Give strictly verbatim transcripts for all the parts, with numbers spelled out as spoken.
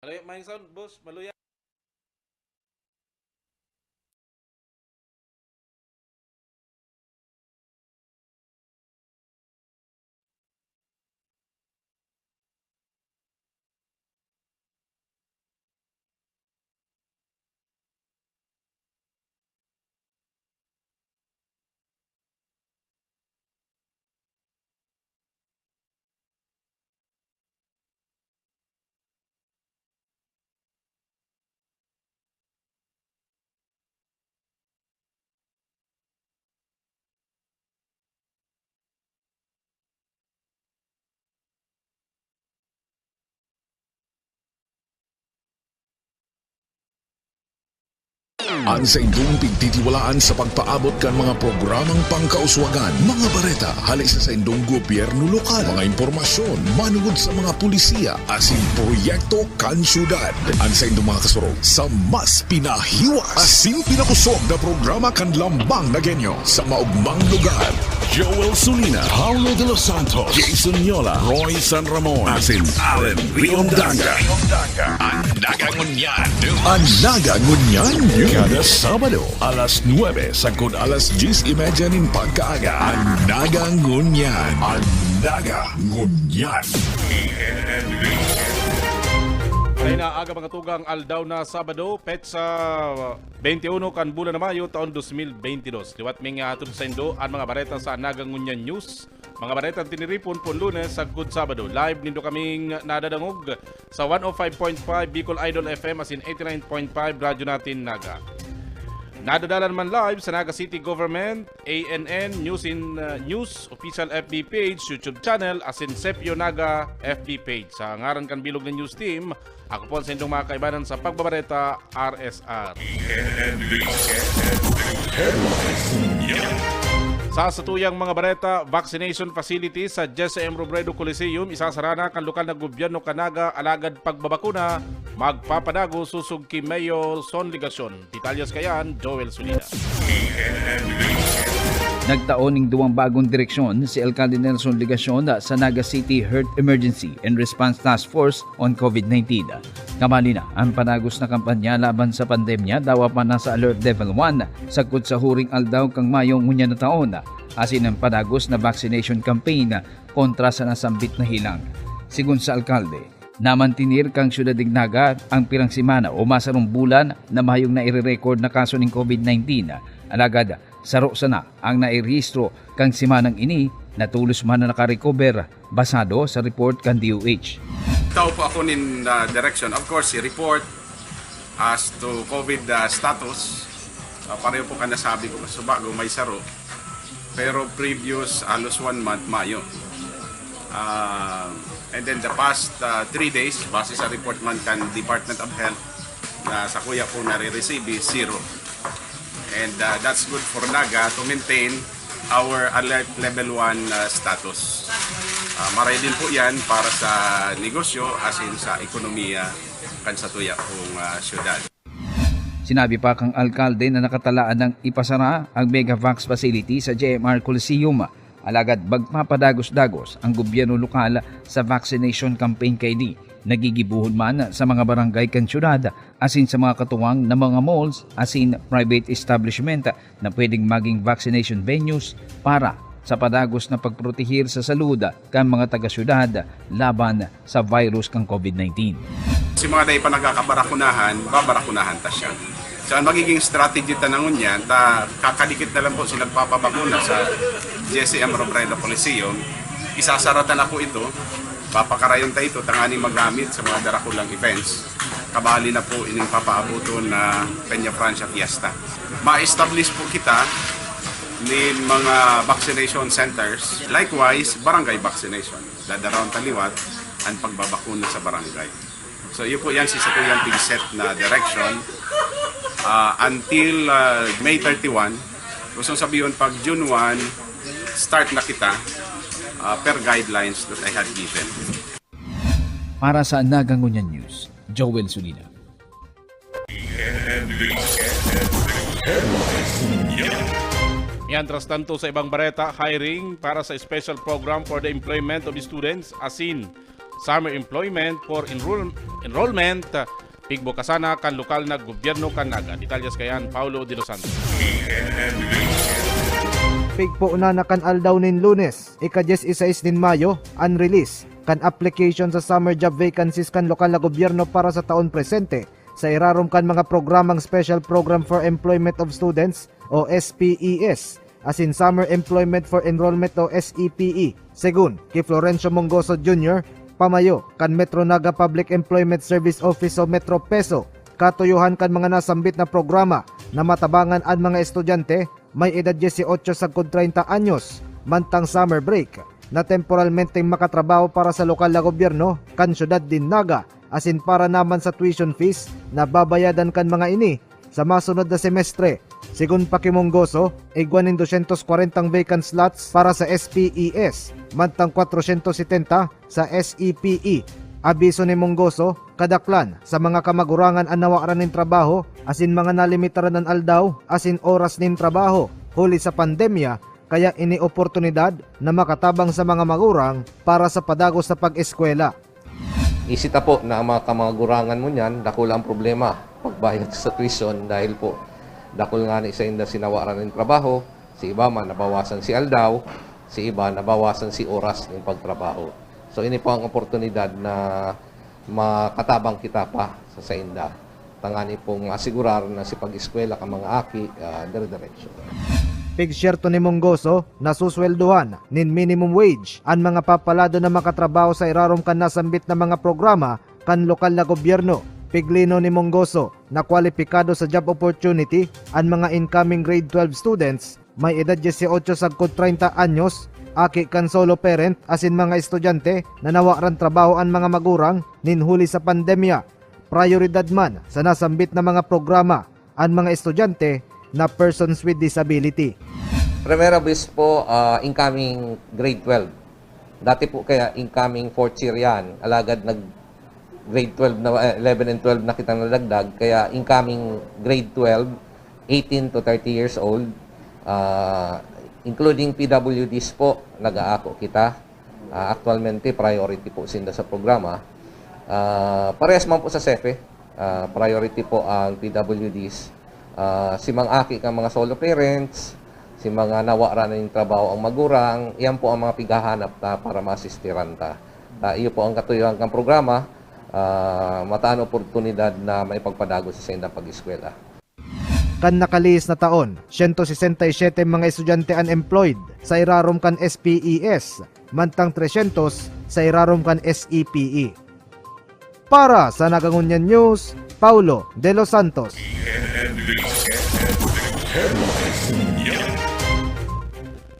Maluya, may sound, boss. Maluya. An saindong pigtitiwalaan sa pagpaabot kan mga programang pangkauswagan, mga bareta hale sa saindong gobyerno lokal, mga impormasyon manungod sa mga pulisiya asin proyekto kan syudad. An saindong mga kasurog sa mas pinahiwas asin pinakosog na programa kan Lambang na Genyo sa maogmang lugar. Joel Sulina, Paulo de los Santos, Jason Yola, Roy San Ramon, asin Allen Riondanga. An Naga Ngunyan News. An Naga Ngunyan News. Kada Sabado, alas nuebe sagkod alas dyes y media nin pagkaaga. An Naga Ngunyan. An Naga Ngunyan. Kaya na aga, mga tugang, aldaw na Sabado, petsa twenty-uno kan bulan na Mayo, taon dos mil bentidós. Liwat ming hatod saindo an mga bareta sa Naga Ngunyan News. Mga baretang tiniripon pon Lunes sagkod Sabado. Live nindo kaming nadadangog sa one oh five point five Bicol Idol F M asin eighty-nine point five Radyo Natin Naga. Nadadalan man live sa Naga City Government, A N N, News in, uh, News, official F B page, YouTube channel, asin Sepio Naga F B page. Sa ngaran kan bilog na news team, ako po ang saindong mga kaibanan sa pagbabareta, R S R. Sa satuyang mga bareta, vaccination facility sa Jesse M. Robredo Coliseum, isasara na kan lokal na gobyerno kan Naga, alagad pagbabakuna magpapadagos sosog ki Mayor Son Legacion. Detalyes kayan, Joel Sulina. Nagtao ning duwang bagong direksyon si Alcalde Nelson Legacion sa Naga City Health Emergency and Response Task Force on COVID nineteen. Kabali na an padagos na kampanya laban sa pandemya, dawa pa nasa Alert Level one sagkod sa huring aldaw kan Mayo ngunyan na taon, asin an padagos na vaccination campaign kontra sa nasambit na helang. Sigon sa alkalde, namantener kan syudad nin Naga an pirang semana o masarong bulan na mayong naire-record na kaso nin COVID nineteen. Alagad saro sana an nairehistro kan semanang ini na tolos man na nakarecover, basado sa report kan D O H. Tao po ako nin, ah, direction. Of course, si report as to COVID, ah, status, ah, pareho po ka nasabi ko, sa bago may saro. Pero previous, halos one month, Mayo. Ah, and then the past, ah, three days, base sa report man kan Department of Health, na sa kuya po nare-receive is zero. And, ah, that's good for Naga to maintain our alert level one, ah, status. Ah, maray din po yan para sa negosyo as in sa ekonomiya kan satuya pong, ah, syudad. Sinabi pa kan alkalde na nakatalaan nang ipasara ang Megavax facility sa J M R Coliseum, alagad magpapadagos-dagos ang gobyerno lokal sa vaccination campaign kaini, nagigibohon man sa mga barangay kan syudad asin sa mga katuwang na mga malls asin private establishment na pwedeng maging vaccination venues para sa padagos na pagproteher sa salud kan mga taga-syudad laban sa virus kan COVID nineteen. Si mga dai pa nagkakabarakunahan, babarakunahan ta siya. So, ang magiging strategy ta na ngunyan, ta kakadikit na lang po sila nagpapabakuna sa J C M Robredo Coliseum, isasara ta na po ito, papakarayon ta ito, tanganing magamit sa mga darakulang events. Kabali na po ining papaaboton na Peña Francia Fiesta. Ma-establish po kita nin mga vaccination centers. Likewise, barangay vaccination. Dadarawon ta liwat ang pagbabakuna sa barangay. So, iyo po yan si Sakuyang Tigset na direction. Ah, until, ah, May thirty-one, gustong sabihon, pag June one, start na kita, ah, per guidelines that I had given. Para sa Naga Ngunyan News, Joel Sulina. Mientras tanto, sa ibang bareta, hiring para sa special program for the employment of students, asin Summer Employment for Enroll-, Enrollment, ah, pigbukasan na kan lokal na gobyerno kan Naga. Detalyes kaiyan, Paulo de los Santos. Pigpoon na kan aldaw nin Lunes, ika-dyes y seis nin Mayo, an release kan application sa summer job vacancies kan lokal na gobyerno para sa taon presente sa irarom kan mga programang Special Program for Employment of Students o S P E S asin Summer Employment for Enrollment o S E P E. Segun ki Florencio Mongoso Junior, pamayo kan Metro Naga Public Employment Service Office o Metro PESO, katuyohan kan mga nasambit na programa na matabangan an mga estudyante may edad dyesyocho sagkod treinta anyos, mantang summer break, na temporalmenteng makatrabaho para sa lokal na gobyerno kan siyudad nin Naga asin para naman sa tuition fees na babayadan kan mga ini sa masunod na semestre. Segun pa ki Mongoso, igwa nin dosyentos kwarentang vacant slots para sa S P E S, mantang kwatrosyentos setenta sa S E P E. Abiso ni Mongoso, kadaklan sa mga kamagurangan an nawaran nin trabaho asin mga nalimitaran an aldaw asin oras nin trabaho huli sa pandemya, kaya ini oportunidad na makatabang sa mga magurang para sa padagos na pag-eskwela. Isita po na ang mga kamagurangan mo niyan, dakula ang problema. Pagbayad sa tuition dahil po dakul ngani sainda sinawaran nin trabaho, si iba man nabawasan si aldaw, si iba nabawasan si oras nin pagtrabaho. So, ini po ang oportunidad na makatabang kita pa sa sainda. Tangani pong maasigurar na si pag-eskwela kan mga aki, ah, dire-diretso. Pigsyerto ni Mongoso na susweldohan nin minimum wage an mga papalado na makatrabaho sa irarom kan nasambit na mga programa kan lokal na gobyerno. Piglinaw ni Mongoso na kwalipikado sa job opportunity an mga incoming grade twelve students may edad dyesyocho sagkod treinta anyos, aki kan solo parent asin mga estudyante na nawaran trabaho an mga magurang nin huli sa pandemya. Prayoridad man sa nasambit na mga programa an mga estudyante na persons with disability. Primera vez po, ah, incoming grade twelve. Dati po kaya incoming fourth year yan, alagad nag grade twelve na, eh, eleven and twelve na kitang nadagdag, kaya incoming grade twelve, eighteen to thirty years old, ah, including P W Ds po, nag-aako kita. Ah, aktualmente, priority po sinda sa programa. Ah, parehas man po sa sefe, ah, priority po ang P W Ds. Ah, si mga aki kan mga solo parents, si mga nawaran na nin trabaho ang magurang, iyan po ang mga pighahanap ta para maasistiran ta. Ta, iyo po ang katuyohan kan programa, ah, mataan oportunidad na maipagpadagos sa saindang pag-eskwela. Kan nakalihis na taon, siyento sesenta y siyete mga estudyante an employed sa irarom kan S P E S, mantang tresyentos sa irarom kan S E P E. Para sa Nagangunyan News, Paulo de los Santos.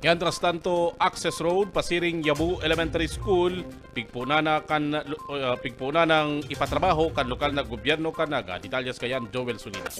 Mientras tanto, access road pasiring Yabu Elementary School, pigpoon na kan, uh, pigpoon nang ipatrabaho kan lokal na gobyerno kan Naga. Detalyes kaiyan, Joel Solina.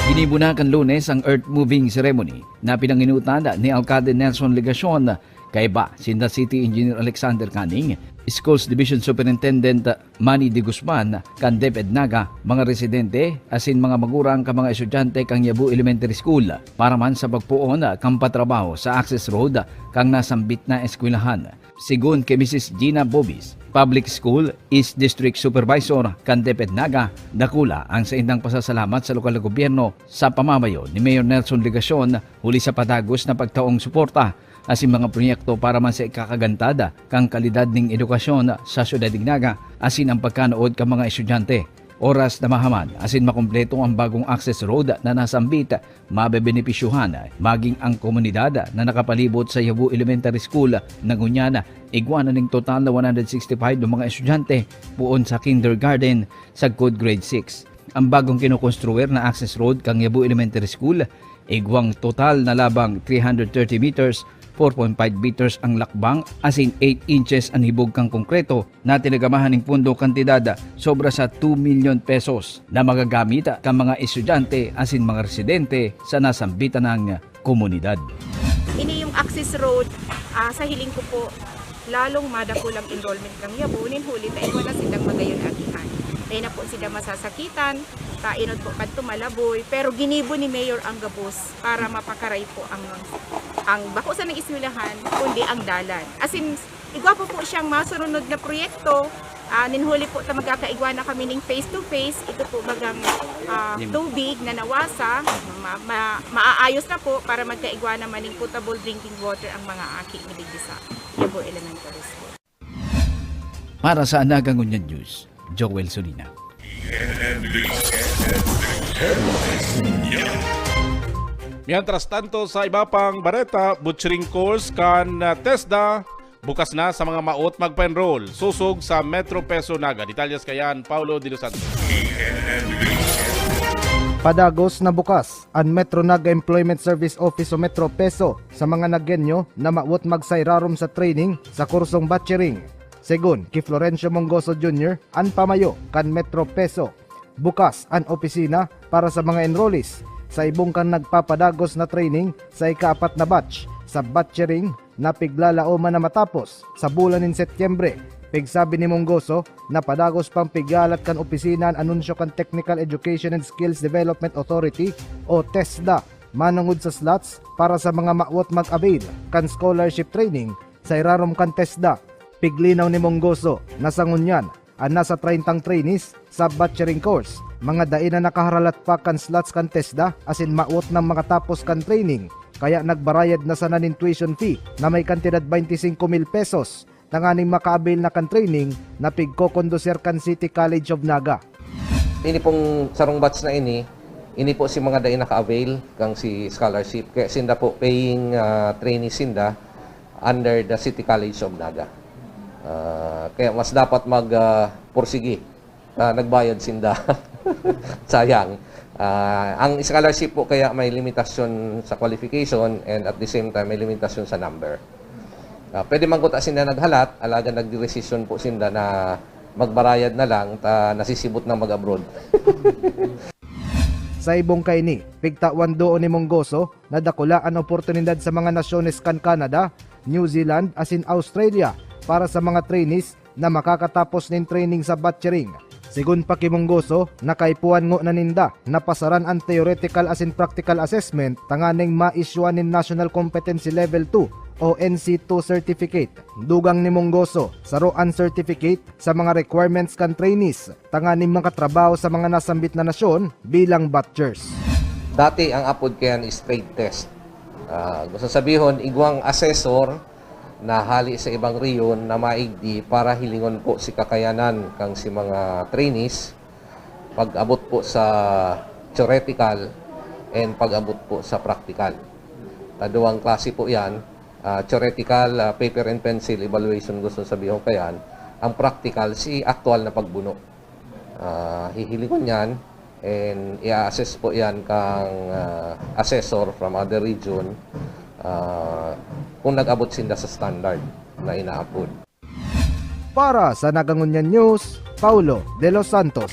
Ginibo na kan Lunes ang earth moving ceremony na pinanginutan ni Alcalde Nelson Legacion, kaiba sinda City Engineer Alexander Canning, Schools Division Superintendent Manny de Guzman, kan DepEd Naga, mga residente, asin mga magurang kan mga estudyante kan Yabu Elementary School, para man sa pagpoon kan patrabaho sa access road kan nasambit na eskwelahan. Segun ki Misis Gina Bobis, Public School East District Supervisor kan DepEd Naga, dakula ang saindang pasasalamat sa lokal na gobyerno sa pamamayo ni Mayor Nelson Legacion huli sa padagos na pagtaong suporta asin mga proyekto para man sa ikakagantad kan kalidad nin edukasyon sa syudad nin Naga asin ang pagkanuod kan mga estudyante. Oras na mahaman asin makumpleto ang bagong access road na nasambit, mabebenepisyuhan maging ang komunidad na nakapalibot sa Yabu Elementary School na ngunyan igwa na nin total na one hundred sixty-five na mga estudyante, poon sa kindergarten sagkod grade six. Ang bagong kinokonstruir na access road kan Yabu Elementary School, igwang total na labang three hundred thirty meters, four point five meters ang lakbang, asin eight inches an hibog kan konkreto, na tinagamahan nin pondo kantidad sobra sa two milyon pesos na magagamit kan mga estudyante asin mga residente sa nasambitan na komunidad. Ini yung access road, ah, sa hiling ko po, lalong madakul ang enrollment kan Yabu, nin huli ta igwa na sindang magayon agihan. Dai na po sinda masasakitan, ta enot po kadto malaboy, pero ginibo ni Mayor ang gabos para mapakaray po ang, ang bako sanang eskwelahan, kundi ang dalan. Asin, Igwa po po siyang masunod na proyekto. Ah, nin huli po ta magkakaigwa na kami ning face to face. Ito po bagang, ah, Lim- tubig na nawasa, ma- ma- maaayos na po para magkaigwa naman ning potable drinking water ang mga aki ni digdi sa Yabo Elementary School. Para sa Anagang Ngunyan News, Joel Solina. Mientras tanto, sa iba pang bareta, butchering course kan, ah, TESDA, bukas na sa mga maot magpa-enroll. Sosog sa Metro Peso Naga. Detalyes kayan, Paulo de los Santos. Padagos na bukas an Metro Naga Employment Service Office o Metro Peso sa mga Nagueño na mawot magsairarom sa training sa kursong butchering. Segun ki Florencio Mongoso Junior, an pamayo kan Metro Peso, bukas an opisina para sa mga enrollees sa ibong kan nagpapadagos na training sa ikaapat na batch sa butchering na piglalaoman na matapos sa bulan nin Setyembre. Pigsabi ni Mongoso na padagos pang pighalat kan opisina an anunsyo kan Technical Education and Skills Development Authority o TESDA manongod sa slots para sa mga mawot mag-avail kan scholarship training sa irarom kan TESDA. Piglinaw ni Mongoso na sa ngunyan, an nasa treyntang trainees sa butchering course, mga dai na nakaharalat pa kan slots kan TESDA asin mawot nang makatapos kan training, kaya nagbarayad na sana nin tuition fee na may kantidad twenty-cinco mil pesos tanganing maka-avail na kan training na pigkokonduser kan City College of Naga. Ini pong sarong batch na ini, ini po si mga dai naka-avail kang si scholarship. Kaya sinda po paying, ah, trainee sinda under the City College of Naga. Ah, kaya mas dapat mag, ah, pursigi. Ah, nagbayad sinda. Sayang. Ah, ang scholarship po kaya may limitasyon sa qualification and at the same time may limitasyon sa number. Ah, pwede man kuta sinda naghalat, alagad nagdesisyon po sinda na magbarayad na lang ta nasisibot na mag-abroad. Sa ibong kaini, pigtawan doon ni Mongoso na dakula an oportunidad sa mga nasyones kan Canada, New Zealand asin Australia para sa mga trainees na makakatapos nin training sa butchering. Segun pa ki Mongoso, nakaipuhan ngona ninda na pasaran an theoretical asin practical assessment tanganing ma-issuean nin National Competency Level two o N C two certificate. Dugang ni Mongoso, saro an certificate sa mga requirements kan trainees tanganing makatrabaho sa mga nasambit na nasyon bilang butchers. Dati ang apod kayan is trade test. Ah, gusto sabihon, igwang assessor na hali sa ibang rehiyon na maigdi para hilingon po si kakayanan kang si mga trainees pag-abot po sa theoretical and pag-abot po sa practical. Taduwang klase po yan, ah, theoretical, ah, paper and pencil evaluation gusto sabihon kayan, ang practical si aktual na pagbuno. Ah, hihilingon yan and i-assess po yan kang, ah, assessor from other region, ah, kung nag-abot sinda sa standard na inaapod. Para sa Nagangunyan News, Paulo de los Santos.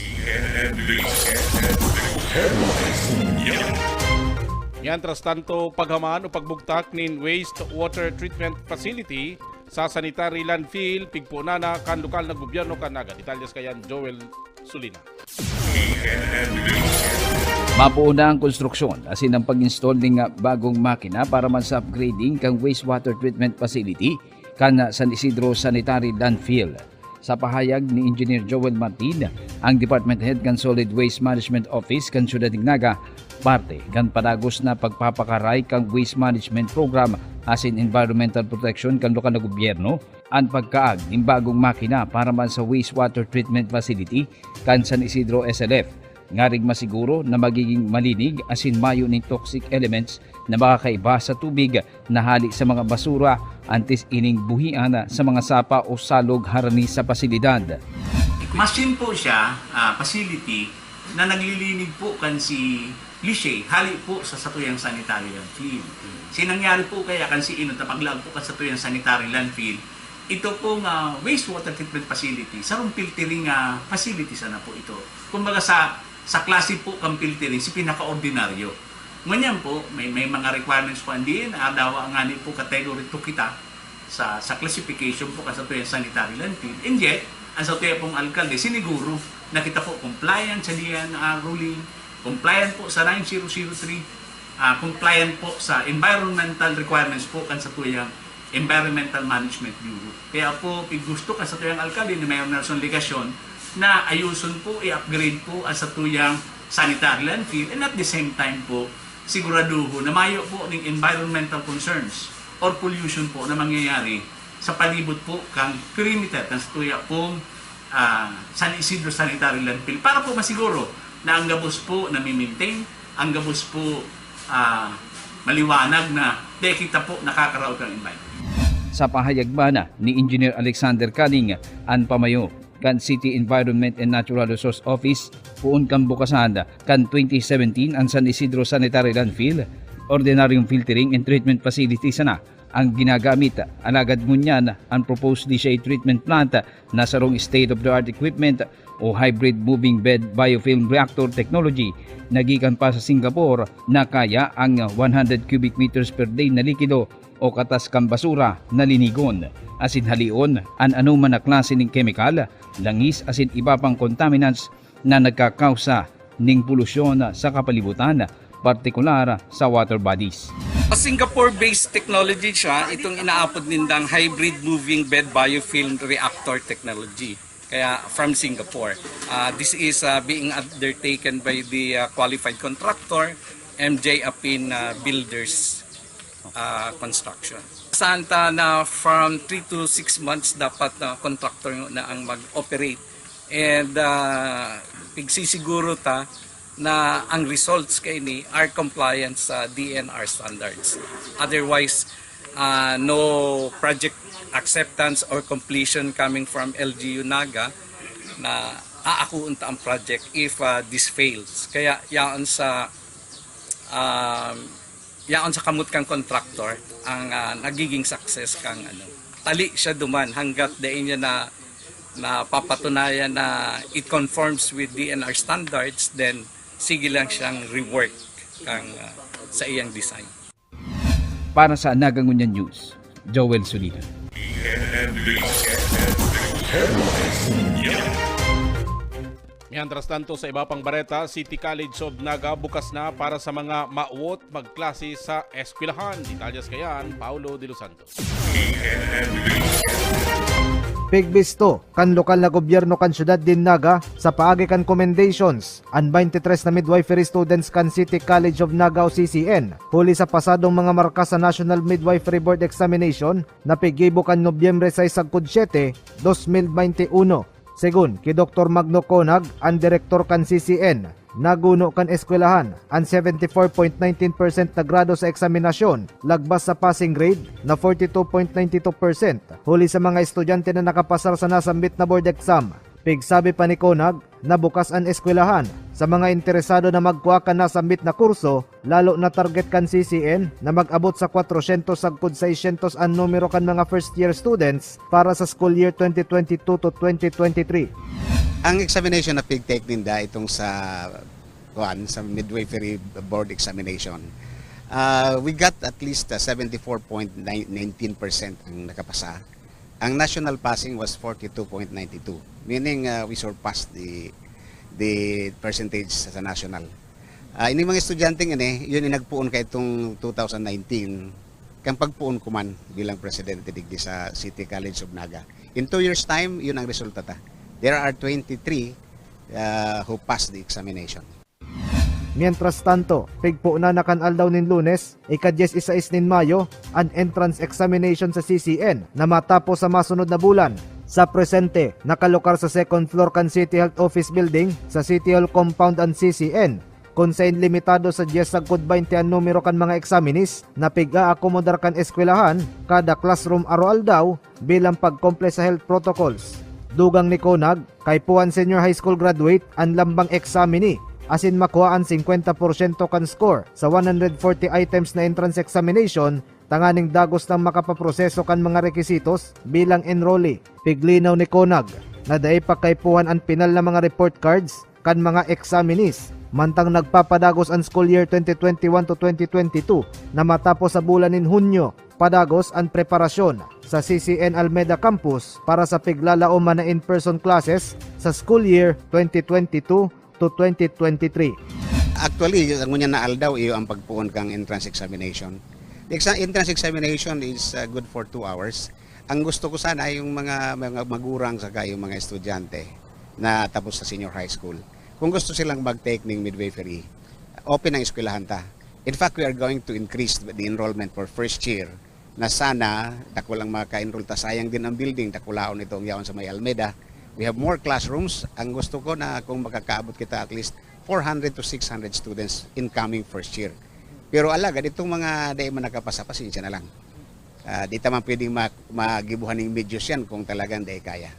Mientras tanto, paghaman o pagbugtak nin wastewater treatment facility sa sanitary landfill, pigpoonana kan lokal na gobyerno kan Naga. Detalyes kayan, Joel Sulina. Mapoon na ang konstruksyon asin ang pag-install ning bagong makina para man sa upgrading kan wastewater treatment facility kan San Isidro Sanitary Landfill. Sa pahayag ni Engineer Joel Martin, ang Department Head kan Solid Waste Management Office kan Syudad nin Naga, parte kan padagos na pagpapakaray kan waste management program asin environmental protection kan lokal na gobyerno, an pagkalag nin bagong makina para man sa wastewater treatment facility kan San Isidro S L F, ngaring masiguro na magiging malinig asin mayo nin toxic elements na makakaiba sa tubig na hali sa mga basura antes ining buhian sa mga sapa o salog harani sa pasilidad. Machine po siya, ah, facility na naglilinig po kan si Lishe, hali po sa satuyang sanitary landfill. Sinangyari po kaya kan si Inot na paglaag po kan satuyang sanitary landfill, ito pong, ah, wastewater treatment facility, sarong filtering, ah, facility sana po ito. Kumbaga sa, sa klase po kang filtering, si pinaka-ordinaryo. Ngunyan po, may, may mga requirements po ang D N R, dawa nga ni po category two kita sa, sa classification po kan satuyang sanitary landfill. And yet, ang satuya pong alkalde, siniguro na kita po compliant sa D N R ruling, compliant po sa nine zero zero three, ah, compliant po sa environmental requirements po kan satuyang Environmental Management Bureau. Kaya po, piggusto kan satuyang alkalde ni Mayor Nelson Legacion na ayuson po, i-upgrade po ang satuyang sanitary landfill, and at the same time po, siguraduhon na mayo po ning environmental concerns or pollution po na mangyayari sa palibot po kan perimeter kan satuya pong, ah, San Isidro Sanitary Landfill, para po masiguro na ang gabos po nami-maintain, ang gabos po, ah, maliwanag na dai kita po nakakaraot kan environment. Sa pahayag man ni Engineer Alexander Caning, an pamayo kan City Environment and Natural Resource Office, poon kan bukasan kan twenty seventeen an San Isidro Sanitary Landfill, ordinaryong filtering and treatment facility sana ang ginagamit, alagad ngunyan an proposed Deshay treatment plant na sarong state-of-the-art equipment o hybrid moving bed biofilm reactor technology na gikan pa sa Singapore na kaya ang one hundred cubic meters per day na likido o katas kan basura na linigon, asin halion an anoman na klase nin kemikal, langis asin iba pang contaminants na nagkakausa ning polusyon sa kapalibutan, partikular sa water bodies. Singapore-based technology siya, itong inaapod nindang hybrid moving bed biofilm reactor technology. Kaya from Singapore. Uh, this is uh, being undertaken by the uh, qualified contractor, M J Apin uh, Builders uh, Construction. Santa na from three to six months dapat uh, contractor na ang mag-operate. And uh, pigsisiguro ta na ang results kaini are compliant sa D N R standards. Otherwise, uh, no project acceptance or completion coming from L G U Naga na aakuon ta ang project if uh, this fails. Kaya yaon sa um, yaon sa kamot kang contractor ang uh, nagiging success kang ano. Tali siya duman hanggat dai niya na napapatunayan na it conforms with D N R standards, then sige lang siyang rework kang uh, sa iyang design. Para sa Naga Ngunyan News, Joel Solinan. Mientras tanto, sa iba pang bareta, City College of Naga bukas na para sa mga mawot magklase sa eskwelahan. Detalyes kayan, Paulo de los Santos. Pigbisto kan lokal na gobyerno kan syudad nin Naga sa paagi kan commendations an twenty-three na midwifery students kan City College of Naga o C C N, huli sa pasadong mga marka sa National Midwifery Board Examination na piggibo kan Nobyembre sais sagkod siete, dos mil baynte uno. Segun ki Doktor Magno Conag, an direktor kan C C N, naguno kan eskwelahan, an seventy four point nineteen percent na grado sa eksaminasyon, lagbas sa passing grade na forty two point ninety two percent, huli sa mga estudyante na nakapasar sa nasambit na board exam. Pigsabi pa ni Conag na bukas an eskwelahan sa mga interesado na magkua kan nasambit na kurso, lalo na target kan C C N na mag-abot sa kwatrosyentos sagkod seisyentos an numero kan mga first year students para sa school year twenty twenty-two to twenty twenty-three. Ang examination na pig-take ninda itong sa kuan, sa midwifery board examination. Uh, we got at least uh, seventy-four point nineteen percent ang nakapasa. Ang national passing was forty-two point ninety-two, meaning uh, we surpassed the the percentage sa national. Uh, ini mga estudyante ini, yun yung nagpuon kay itong two thousand nineteen, kang pagpuon ko man bilang presidente digdi sa City College of Naga. In two years time, yun ang resulta ta. There are twenty-three uh, who passed the examination. Mientras tanto, pigpunan na kan aldaw nin Lunes, ika-dyes y sais nin Mayo, an entrance examination sa C C N na matapos sa masunod na bulan. Sa presente, nakalokar sa second floor kan City Health Office Building sa City Hall Compound an C C N, kun sain limitado sa dyes sagkod baynte an numero kan mga examinees na pig-aakomodar kan eskwelahan kada classroom aroaldaw bilang pagkumple sa health protocols. Dugang ni Conag, kaipuhan senior high school graduate an lambang examinee asin makuha an singkwenta porsyento kan score sa one hundred forty items na entrance examination tanganing dagos lang makapaproseso kan mga rekisitos bilang enrollee. Piglinaw ni Conag na dai pa kaipuhan an pinal na mga report cards kan mga examinees, mantang nagpapadagos an school year twenty twenty-one to twenty twenty-two na matapos sa bulan nin Hunyo. Padagos an preparasyon sa C C N Almeda Campus para sa piglalaom na in-person classes sa school year twenty twenty-two to twenty twenty-three. Actually, ngunyan na aldaw iyo ang pagpuon kang entrance examination. The exa-, entrance examination is, uh, good for two hours. Ang gusto ko sana ay yung mga, mga magurang saka yung mga estudyante na tapos sa senior high school. Kung gusto silang mag-take ng midwifery, open ang eskwelahan ta. In fact, we are going to increase the enrollment for first year na sana dakul ang maka-enroll ta. Sayang din ang building, dakulaon ito ang yaon sa may Almeda. We have more classrooms. Ang gusto ko na kung makakaabot kita at least four hundred to six hundred students incoming first year. Pero alagad, itong mga dai man nakapasa, pasensya na lang. Ah, di ta man pwedeng ma-, magibuhan ng medyos yan kung talagang dai kaya.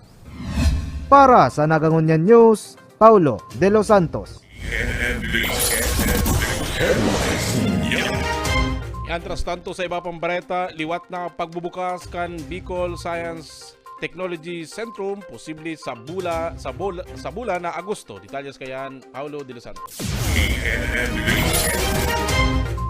Para sa Nagangunyan News, Paulo De Los Santos. Mientras tanto, sa iba pang bareta, liwat na pagbubukas kan Bicol Science Technology Centrum, posible sa bula, sa bol, sa bulan na Agosto. Detalyes kayan, Paulo De Los Santos.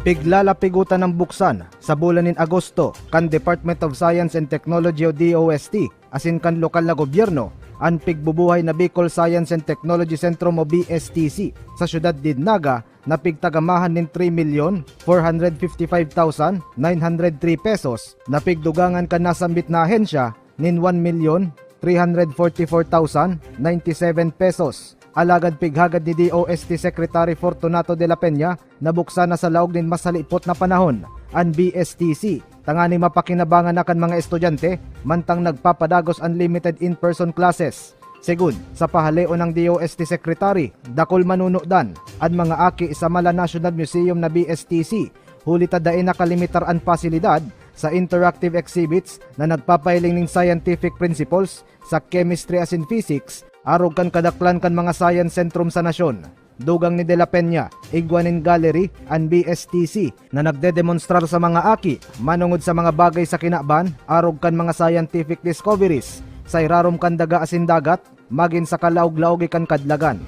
Piglalapigutan ng buksan sa bulan nin Agosto kan Department of Science and Technology o D O S T asin kan lokal na gobyerno an pigbubuhay na Bicol Science and Technology Centrum o B S T C sa siyudad nin Naga na pigtagamahan nin three milyon four hundred fifty five thousand nine hundred three pesos na pigdugangan kan nasambit na ahensya nin one milyon three hundred forty four thousand ninety seven pesos. Alagad pighagad ni D O S T Secretary Fortunato de la Peña na buksan na sa laog nin mas halipot na panahon an B S T C tanganing mapakinabangan na kan mga estudyante mantang nagpapadagos an limited in-person classes. Segun sa pahaleon ng D O S T Secretary, dakul manunudan an mga aki sa Mala National Museum na B S T C, huli ta dai nakalimitar an pasilidad sa interactive exhibits na nagpapahiling nin scientific principles sa chemistry asin physics arog kan kadaklan kan mga science centrum sa nasyon. Dugang ni De La Peña, igwa nin gallery an B S T C na nagdedemonstrar sa mga aki manongod sa mga bagay sa kinaban arog kan mga scientific discoveries sa irarom kan daga asin dagat, magin sa kalaog-laog kan kadlagan.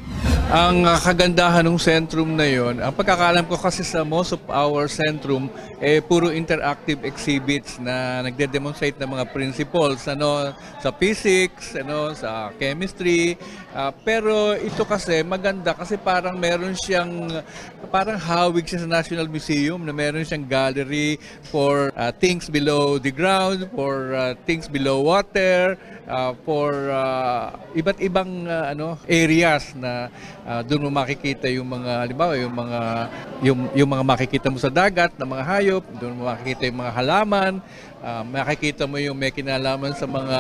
Ang ah, kagandahan ng Centrum na yon, ang pagkakaalam ko kasi sa most of our Centrum, eh, puro interactive exhibits na nagde-demonstrate ng mga principles, ano, sa physics, ano, sa chemistry. Ah, pero ito kasi maganda kasi parang meron siyang, parang hawig siya sa National Museum na meron siyang gallery for ah, things below the ground, for ah, things below water, ah, for ah, iba't ibang ah, ano areas na ah, doon mo makikita yung mga, halimbawa, yung mga yung, yung mga makikita mo sa dagat na mga hayop, doon mo makikita yung mga halaman, ah, makikita mo yung may kinalaman sa mga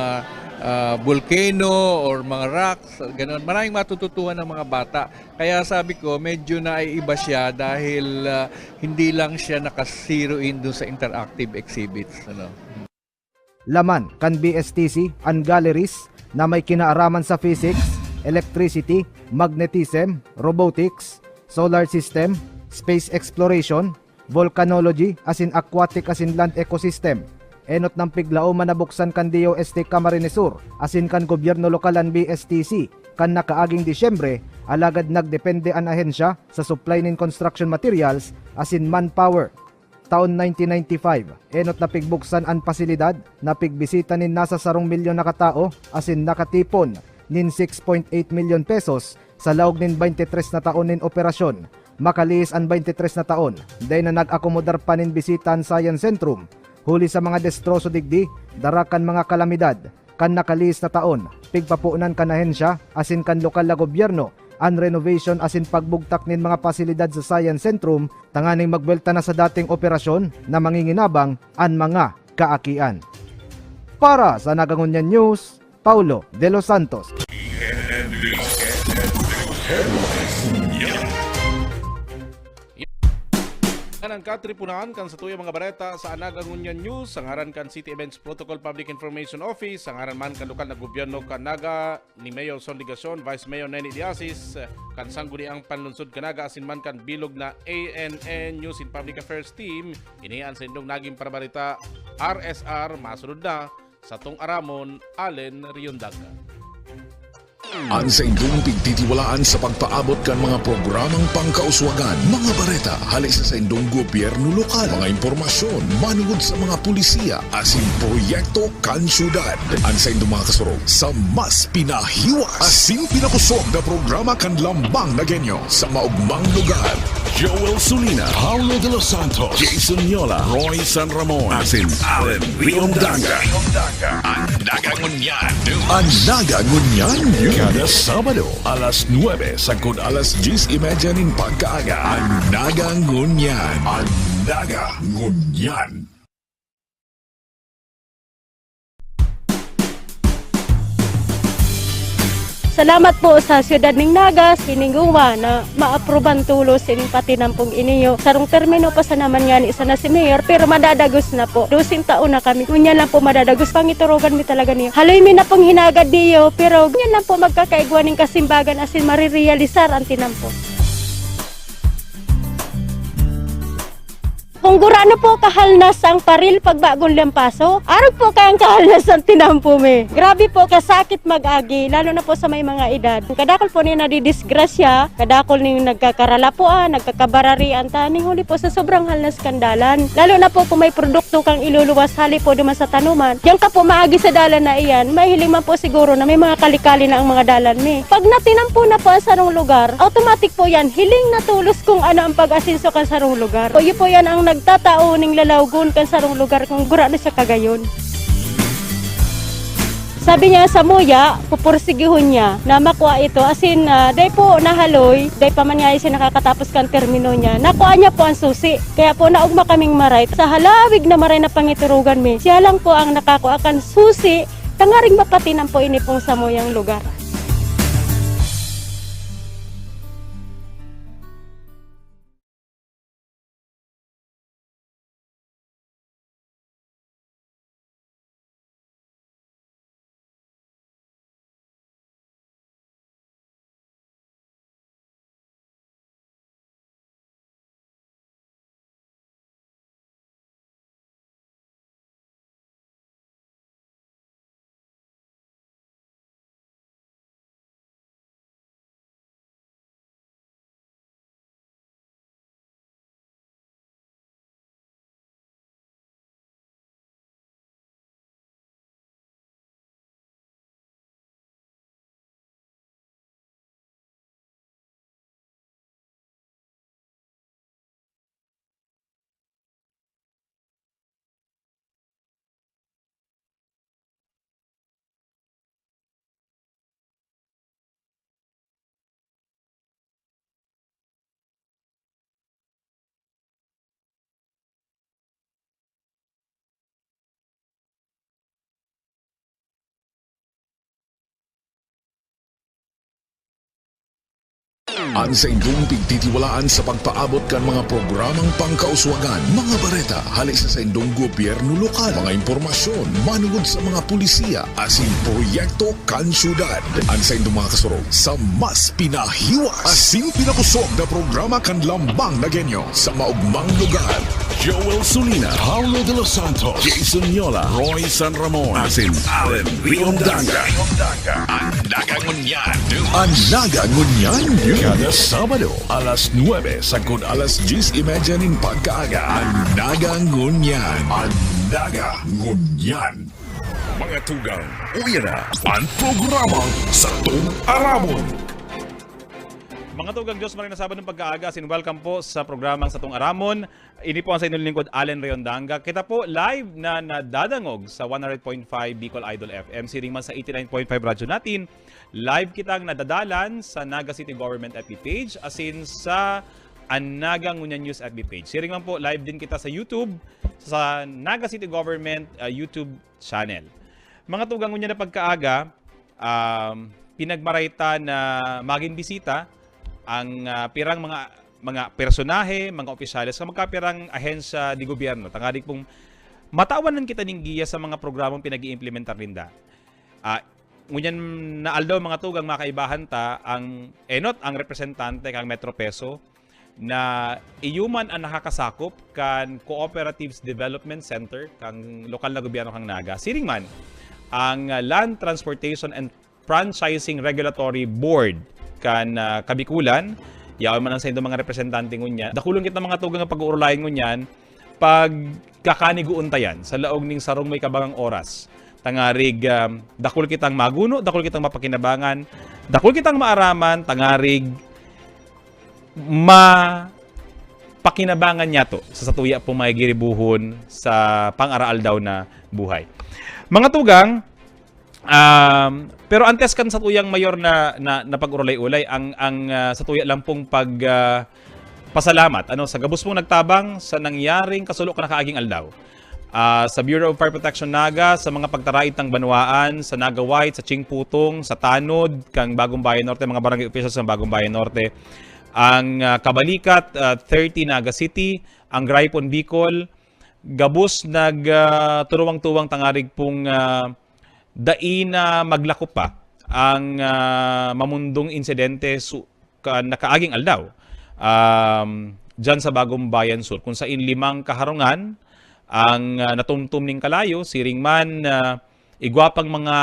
ah, volcano or mga rocks, ganun. Maraming matututuhan ng mga bata. Kaya sabi ko, medyo naiiba siya dahil ah, hindi lang siya naka-zero in doon sa interactive exhibits, ano. Laman kan B S T C an galleries na may kinaaraman sa physics, electricity, magnetism, robotics, solar system, space exploration, volcanology asin aquatic asin land ecosystem. Enot nang piglaoman na buksan kan D O S T Camarines Sur asin kan gobyerno lokal an B S T C kan nakaaging Disyembre, alagad nagdepende an ahensya sa supply nin construction materials asin manpower. Taon nineteen ninety-five, enot na pigbuksan an pasilidad na pigbisita nin nasa sarong milyon na katao asin nakatipon nin six point eight milyon pesos sa laog nin baynte tres na taon nin operasyon. Makalihis an baynte tres na taon, dai na nag-akomodar pa nin bisita an Science Centrum. Huli sa mga destroso digdi, dara kan mga kalamidad, kan nakalihis na taon, pigpaponan kan ahensya asin kan lokal na gobyerno an renovation asin pagbugtak nin mga pasilidad sa Science Centrum tanganing magbuwelta na sa dating operasyon na manginginabang an mga kaakian. Para sa Nagangunyan News, Paulo De Los Santos. Yan ang katripunan kan satuyang mga bareta sa Anaga Ngunyan News, sa ngaran kan City Events Protocol Public Information Office, sa ngaran man kan lokal na gobyerno kan Naga, ni Mayor Son Legacion, Vice Mayor Neni Diasis, kan Sangguniang Panlunsod kan Naga asin man kan bilog na A N N News and Public Affairs Team, ini an saindong naging parabarita, R S R, masunod na, satong aramon, Allen Riondaga. An saindong pigtitiwalaan sa pagpaabot kan mga programang pangkauswagan, mga bareta hale sa saindong gobyerno lokal, mga impormasyon manungod sa mga polisiya asin proyekto kan syudad. An saindong mga kasurog sa mas pinahiwas asin pinakosog na programa kan Lambang na Genyo sa maogmang lugar. Joel Sulina, Paulo de los Santos, Jason Yola, Roy San Ramon, asin Allen Riondanga. An Naga Ngunyan News. An Naga Ngunyan News. Kada Sabado, alas nuebe sagkod alas dyes y media nin pagkaaga. An Naga Ngunyan. An Naga Ngunyan. Salamat po sa siyudad ning Naga, Sininguma, na maapruban tulos ining patinampong iniyo. Sarong termino pa sana man ngani sana si Mayor, pero madadagos na po. Doseng taon na kami. Ngunyan lang po madadagos. Pangiturugan mi talaga niyo. Haloy mi na pong hinagad niyo, pero ngunyan lang po magkakaigwa ning kasimbagan asin marirealisar ang tinampo. Kung gurano po kahalnas ang paril pag bagong lampaso, arog po kaya ang kahalnas ang tinampo mi. Grabe po, kasakit mag-agi, lalo na po sa may mga edad. Kadakol po niya nadidisgrasya, kadakol ning nagkakaralapuan, nagkakabararian, ta ning huli po sa sobrang halnas kan dalan. Lalo na po kung may produkto kang iluluwas hali po duman sa tanuman, diyan ka po maagi sa dalan na iyan, mahiling man po siguro na may mga kali-kali na ang mga dalan mi. Pag natinampo na po ang sarong lugar, automatic po yan, hiling na tulos kung ano ang pag-asenso kan sarong lugar. O, iyo po yan ang nagtatao ning lalawgon kan sarong lugar kung gurano siya kagayon. Sabi niya, samuya, pupursigihon niya na makua ito. Asin, ah, dai po nahaloy, dai pa man niya siya nakakatapos kan termino niya. Nakua niya po ang susi. Kaya po, naogma kaming maray. Sa halawig na maray na pangiturugan mi, siya lang po ang nakakua kan susi, tangaring mapatinampo ini pong samuyang lugar. An saindong pigtitiwalaan sa pagpaabot kan mga programang pangkauswagan, mga bareta hale sa saindong gobyerno lokal, mga impormasyon manungod sa mga polisiya asin proyekto kan syudad. An saindong mga kasurog sa mas pinahiwas asin pinakosog na programa kan Lambang na Genyo sa maogmang lugar. Joel Sulina, Paulo de los Santos, Jason Yola, Roy San Ramon, asin Allen Riondanga. An Naga Ngunyan News. An Naga Ngunyan News. Kada Sabado, alas nuebe sagkod alas dyes y media nin pagkaaga. An Naga Ngunyan. An Naga Ngunyan. Mga tugang, uya na an programang Satong Aramon. Mga tugang, Diyos maray na Sabado ng pagkaaga, asin welcome po sa programang Satong Aramon. Ini po ang sa inyong lingkod, Allen Riondanga. Kita po live na nadadangog sa one hundred point five Bicol Idol F M, siring man sa eighty-nine point five Radyo Natin. Live kitang nadadalan sa Naga City Government F B page, asin sa An Naga Ngunyan News F B page. Siring man po, live din kita sa YouTube, sa Naga City Government, ah, YouTube channel. Mga tugang, ngunyan na pagkaaga, um, pinagmaray ta na magin bisita ang, ah, pirang mga, mga personahe, mga opisyales, sa magkapirang ahensya de gobyerno. Tanganing pong matawan kita nin giya sa mga programang pinag-iimplementar ninda. Ah, ngunyan na aldaw, mga tugang, mga kaibahan ta, ang enot ang representante kan Metro Peso na iyo man ang nakakasakop kan Cooperatives Development Center kan lokal na gobyerno kan Naga. Siring man, ang, ah, Land Transportation and Franchising Regulatory Board kan, ah, Kabikulan. Yaon man ang saindong mga representante ngunyan. Dakulon kita mga tugang nga pag-uurulayan ngunyan, pagkakanigoon ta yan sa laog ning sarong may kabangang oras. Tangarig, um, dakul kitang maguno, dakul kitang mapakinabangan, dakul kitang maaraman, tangarig mapakinabangan niyato sa satuya pong mga giribuhon sa pang-araaldaw na buhay. Mga tugang, um, pero antes kan satuyang mayor na, na, na pag-urulay-ulay, ang, ang, ah, satuya lang pong pag, ah, pasalamat, ano, sa gabos pong nagtabang sa nangyaring kasulo kan nakaaging aldaw. Ah, sa Bureau of Fire Protection Naga, sa mga pagtaraid tang banwaan, sa Naga White, sa Chingputong, sa Tanod, kang Bagong Bayan Norte, mga barangay officials sa Bagong Bayan Norte, ang, ah, Kabalikat, ah, thirty Naga City, ang Gripon Bicol, gabos nag, ah, turuwang-tuwang tangarig pong, ah, dai na maglakop pa ang, ah, mamundong insidente su-, ka nakaaging aldaw, um, dyan sa Bagong Bayan Sur, kung sain limang kaharungan ang, ah, natumtum ning kalayo, siring man, ah, igwa pang mga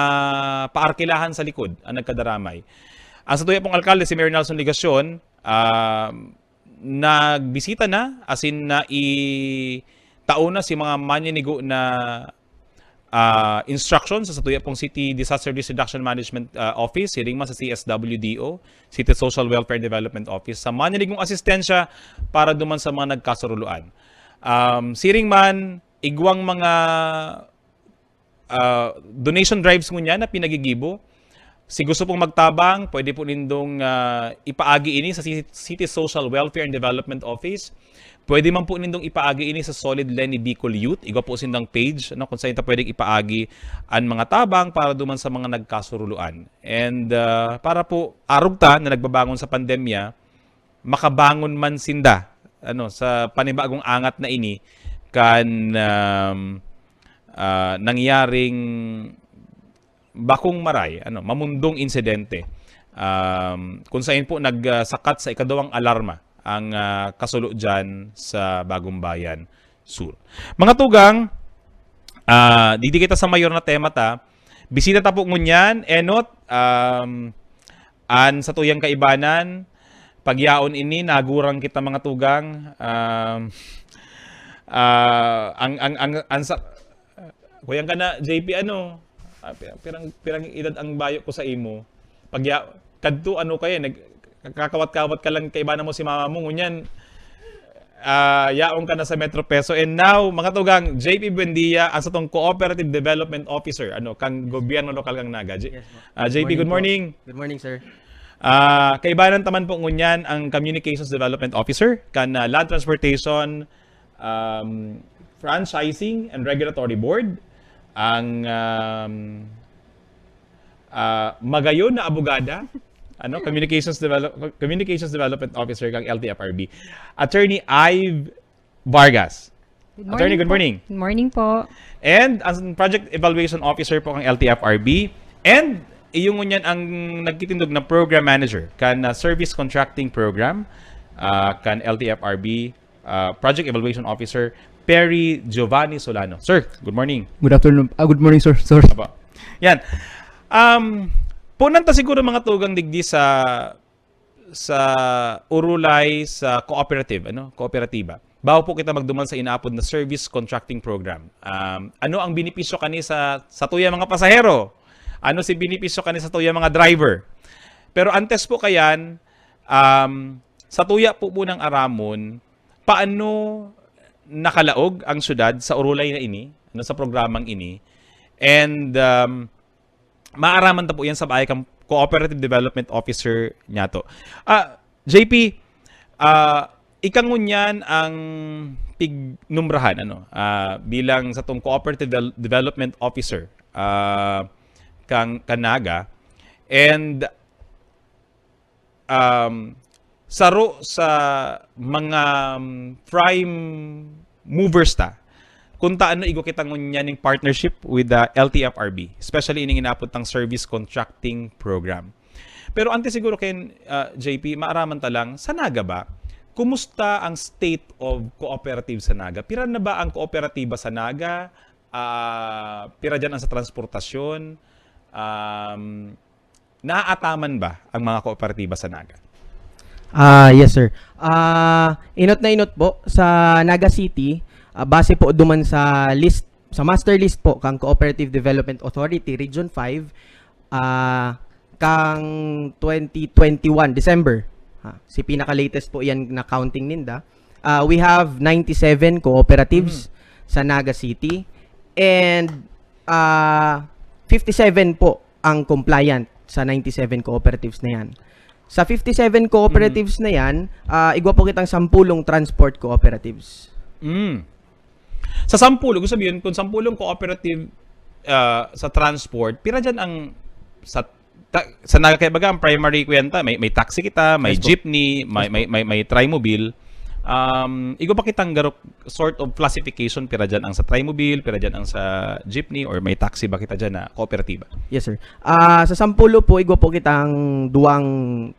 paarkilahan sa likod ang nagkadaramay. Ang satuya pong alkalde, si Mayor Nelson Legacion, ah, nagbisita na, asin naitao na si mga maninigo na, ah, instruction sa satuya pong City Disaster Risk Reduction Management, ah, Office, siring man sa C S W D O, City Social Welfare Development Office, sa maninigong asistensya para duman sa mga nagkasuruloan. Um, siring man, igwang mga, ah, donation drives ngunyan na pinagigibo. Si gusto pong magtabang, pwede po nindong, ah, ipaagi ini sa Ci-, City Social Welfare and Development Office. Pwede man po nindong ipaagi ini sa Solid Leni Bicol Youth. Igwa po sindang page, ano, kung saan ta pwedeng ipaagi an mga tabang para duman sa mga nagkasuruloan. And, ah, para po, arog ta na nagbabangon sa pandemya, makabangon man sinda, ano, sa panibagong angat na ini kan, um, ah, nangyaring bakong maray, ano, mamundong insidente, um, kung sain po nagsakat sa ikaduwang alarma ang, ah, kasulo dyan sa Bagong Bayan Sur. Mga tugang, ah, didi kita sa mayor na tema ta. Bisita ta po ngunyan, enot, um, an satuyang kaibanan, pagyaon ini, nagurang kita mga tugang, um, ah, ang, ang, ang, ang sa, Kuyang ka na, J P, ano? Ah, pi-, pirang, pirang edad ang bayo ko sa imo? Pagya-, kadto, ano kayo, nag-, kakawat-kawat ka lang kaibanan mo si mama mo, ngunyan, ah, yaon ka na sa Metro Peso. And now, mga tugang, J P Buendia, ang satong Cooperative Development Officer, ano, kang gobyerno lokal kang Naga. J-, Yes, po. Ah, J P, good morning. Good morning, sir. Ah, kaibanan ta man po ngunyan ang Communications Development Officer, kan, ah, Land Transportation, um, Franchising and Regulatory Board, ang, um, ah, magayon na abogada, ano, Communications Develop-, Communications Development Officer kang L T F R B, Attorney Ive Vargas. Good Attorney, morning good po. morning. Good morning po. And ang Project Evaluation Officer po kang L T F R B. And iyo ngunyan ang nagtitindog na Program Manager kan, ah, Service Contracting Program, ah, kan L T F R B, ah, Project Evaluation Officer, Perry Giovanni Solano. Sir, good morning. Good afternoon. Ah, good morning, sir. Sir. Apo. Yan. Um, punan ta siguro mga tugang digdi sa, sa urulay sa cooperative, ano? Kooperatiba. Bago po kita magduman sa inaapod na service contracting program. Um, ano ang benepisyo kani sa, sa tuya mga pasahero? Ano si benepisyo kani sa tuya mga driver? Pero antes po kayan, um, sa tuya po munang aramon, paano nakalaog ang syudad sa urulay na ini, ano, sa programang ini? And, um, maaraman ta po yan sa bahay kang Cooperative Development Officer niyato. Ah, J P, ah, ika ngunyan ang pignumrahan, ano, ah, bilang satong Cooperative Devel-, Development Officer, ah, kang, kan Naga. And um, saro sa mga, um, prime movers ta, kung ta ano igwa kita ngunyan ning partnership with the L T F R B, especially ining inapod tang service contracting program. Pero antes siguro kayan, ah, J P, maaraman ta lang, sa Naga ba? Kumusta ang state of cooperative sa Naga? Pira na ba ang kooperatiba sa Naga? Ah, pira dyan ang sa transportasyon? Um, Naaataman ba ang mga kooperatiba sa Naga? Ah, yes, sir. Ah, inot na inot po sa Naga City, ah, base po duman sa list, sa master list po kang Cooperative Development Authority Region five, ah, kang twenty twenty-one December. Ha, si pinaka-latest po yan na counting ninda. Ah, we have ninety-seven cooperatives sa Naga City, and ah fifty-seven po ang compliant sa ninety-seven cooperatives na yan. Sa fifty-seven cooperatives na yan, ah, igwa po kitang sampulong transport cooperatives. Mm. Sa sampulo, gusto sabihin, kung sampulong cooperative ah, sa transport, pira dyan ang sa ta, sa Naga, kaya baga ang primary kwenta, may may taxi kita, may Yes po. Jeepney, may may may, may Trimobile. Um, igwa pa kitang garok sort of classification, pira dyan ang sa Trimobile, pira dyan ang sa Jeepney, or may taxi ba kita dyan na kooperatiba? Yes, sir. Ah, sa sampulo po, igwa po kitang duwang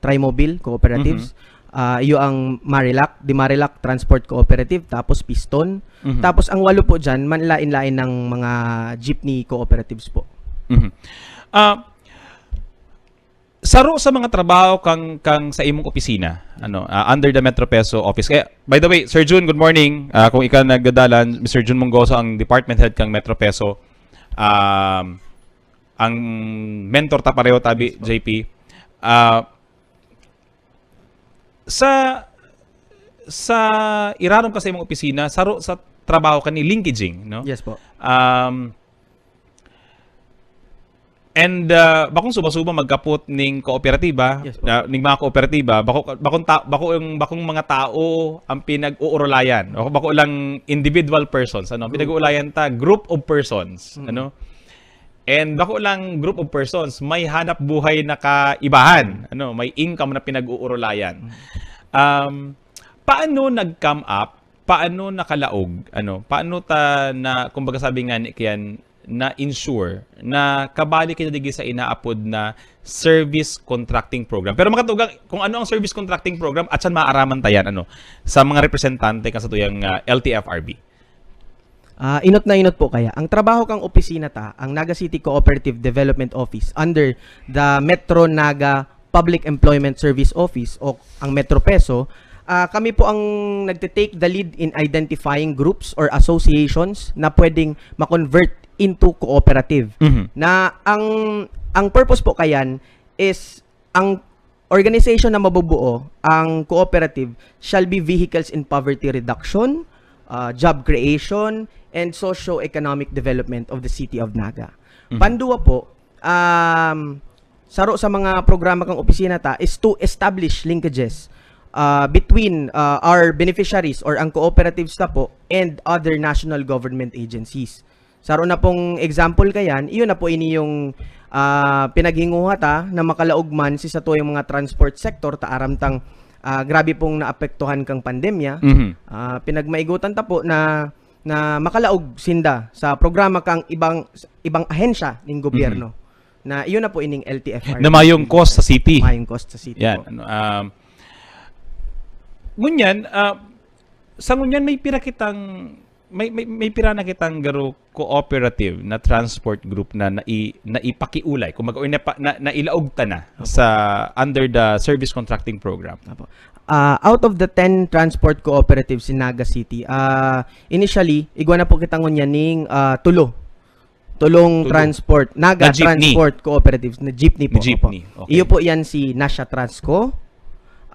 Trimobile cooperatives. Ah, iyo ang Marilac, di Marilac Transport Cooperative, tapos Piston. Mhm. Tapos ang walo po dyan, manlain-lain ng mga jeepney cooperatives po. Mhm. Ah, saro sa mga trabaho kang kang sa imong opisina, ano, ah, under the Metro Peso office. Kaya, by the way, Sir Jun, good morning. Ah, kung ikaw nagdadalan, Mister Jun Mongoso ang department head kang Metro Peso. Um, ang mentor ta pareho tabi, J P. Ah, sa sa irarom ka sa imong opisina, saro sa trabaho ka ni linkaging, no? Yes po. Um, and uh, bakong suba-suba magkapot ning kooperatiba, Yes po. na, ning mga kooperatiba, bako bakong ta, bako yung bakong mga tao ang pinag-uurulayan. O bako lang individual persons, ano? Pinag-uulayan ta group of persons, ano? And bako lang group of persons, may hanap buhay na kaibahan, ano, may income na pinag-uurulayan. Um, paano nag-come up, paano nakalaog, ano, paano ta na, kumbaga sabi nga ni kiyan, na ensure na kabali kita digi sa inaapod na service contracting program. Pero makatugang kung ano ang service contracting program at saan maaraman ta yan, ano, sa mga representante kan satuyang ah, L T F R B. Ah, inot na inot po kaya. Ang trabaho kang opisina ta, ang Naga City Cooperative Development Office under the Metro Naga Public Employment Service Office o ang Metro Peso, ah, kami po ang nagte-take the lead in identifying groups or associations na pwedeng ma-convert into cooperative. Mhm. Na ang ang purpose po kayan is ang organization na mabubuo, ang cooperative, shall be vehicles in poverty reduction, uh, job creation, and socio-economic development of the city of Naga. Mhm. Pandua po, um, saro sa mga programa kang opisina ta is to establish linkages uh, between uh, our beneficiaries or ang cooperatives ta po and other national government agencies. Saro na pong example kayan, iyon na po ini yung ah, pinaghinguha ta na makalaog man si satuyang mga transport sector ta aram tang ah, grabe pong naapektuhan kang pandemya. Mhm. Ah, pinagmaigutan ta po na na makalaog sinda sa programa kang ibang ibang ahensya ning gobyerno. Na iyon na po ining L T F R. Na mayong cost sa city. Mayong cost sa city Yan, po. Ano, um, ngunyan, ah, sa ngunyan may pira kitang may, may, may pira na kitang garo cooperative na transport group na nai, naipakiulay, kumbaga, or napa, na, nailaog ta na sa under the service contracting program. Apo. Ah, out of the ten transport cooperatives in Naga City, ah, initially, igwa na po kita ngunyan ning ah, tulo. Tulong Tulo. Transport, Naga Na jeepney. Transport Cooperatives, na jeepney po. Na jeepney, Opo. okay. Iyo po yan si Nasha Transco,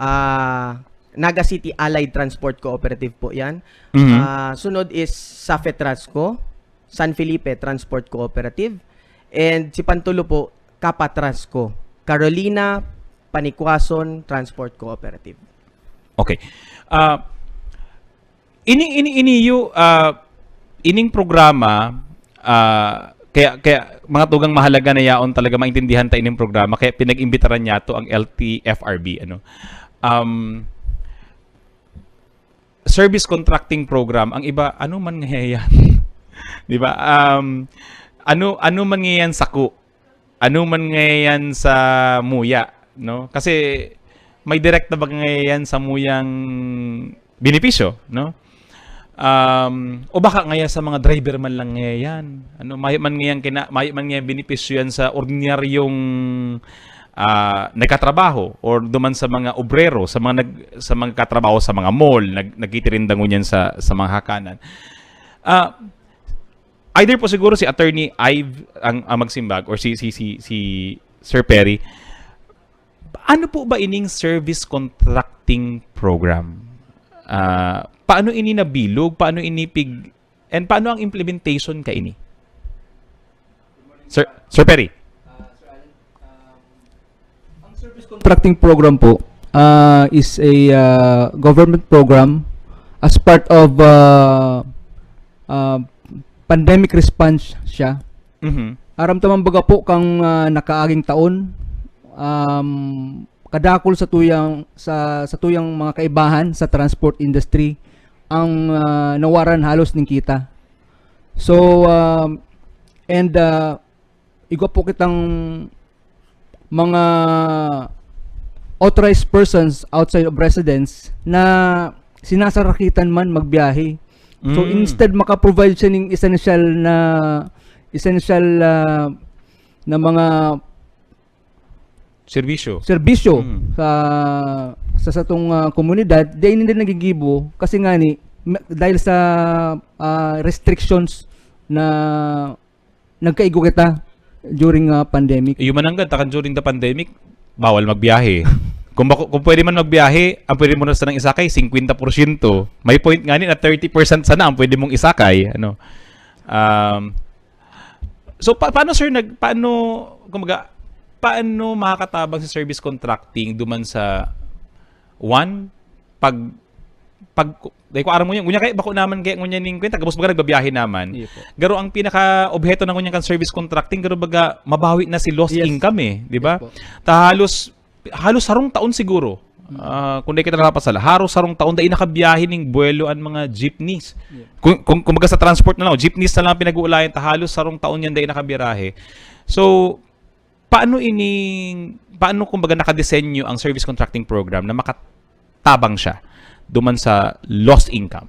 ah, Naga City Allied Transport Cooperative po yan. Mhm. Ah, sunod is Safe Transco, San Felipe Transport Cooperative, and si Pantulo po, Kapa Transco, Carolina Panikwason Transport Cooperative. Okay. Ah, ini ini iniyo ah, ining programa ah, kaya kaya mga tugang mahalaga na yaon talaga maintindihan ta ining programa kaya pinag-imbitaran niya to ang L T F R B, ano. Um, service contracting program, ang iba, ano man nga yan? Di ba? Um, ano ano man nga yan sako? Ano man nga yan sa muya, no? Kasi may direkta ba nga yan sa muyang benepisyo, no? Um, o baka nga yan sa mga driver man lang nga yan. Ano, mayo man nga yan kina, mayo man nga yan benepisyo yan sa ordinaryong ah, nagkatrabaho or duman sa mga obrero, sa mga nag-, sa mga katrabaho sa mga mall, nag-, nagtitirinda ngunyan sa, sa mga hakanan. Ah, either po siguro si Attorney Ive ang, ang magsimbag or si, si, si, si Sir Perry. Ano po ba ining service contracting program? Ah, paano ini nabilog? Paano ini pig-, and paano ang implementation kaini? Sir, Sir Perry? Ang service contracting program po, ah, is a, ah, government program as part of, ah, ah, pandemic response siya. Mhm. Aram ta man baga po kan, ah, nakaaging taon, um, kadakul sa tuyang, sa, sa tuyang mga kaibahan sa transport industry ang, ah, nawaran halos nin kita. So, um, and, ah, igwa po kitang mga authorized persons outside of residence na sinasarakitan man magbiyahe. So, Mm. instead maka-provide siya ning essential na, essential, ah, na mga Serbisyo. serbisyo Mm. sa, sa satong, ah, komunidad, di ninda nagigibo kasi ngani ma-, dahil sa, ah, restrictions na nagkaigo kita during, ah, pandemic. Iyo mananggad, takan during the pandemic, bawal magbiyahe. Kung bako, kung pwede man magbiyahe, ang pwede mo na sanang isakay, singkwenta porsyento. May point ngani na thirty percent sana ang pwede mong isakay, ano. Um, so, pa-, paano, sir, nag-, paano, kumbaga, paano makakatabang sa service contracting duman sa, one, pag, pag, dahil ko aram mo yun, ngunyan kaya bako naman kaya ngunyan ning kwenta, gabos baga nagbabiyahe naman. Iyo po. Garo ang pinaka-obheto na ngunyan kan service contracting, garo baga mabawi na si lost Yes. income eh, di ba? Yes po. Ta halos, halos sarong taon siguro. Ah, kung di kita nakapasala, haros sarong taon dai nakabiyahe ning buwelo an mga jeepneys. Yeah. Kung, kung, kung baga sa transport na lang, jeepneys na lang pinag-uulayan, ta halos sarong taon yan dai nakabirahe. So, paano ini, paano kumbaga nakadesenyo ang service contracting program na makatabang siya duman sa lost income?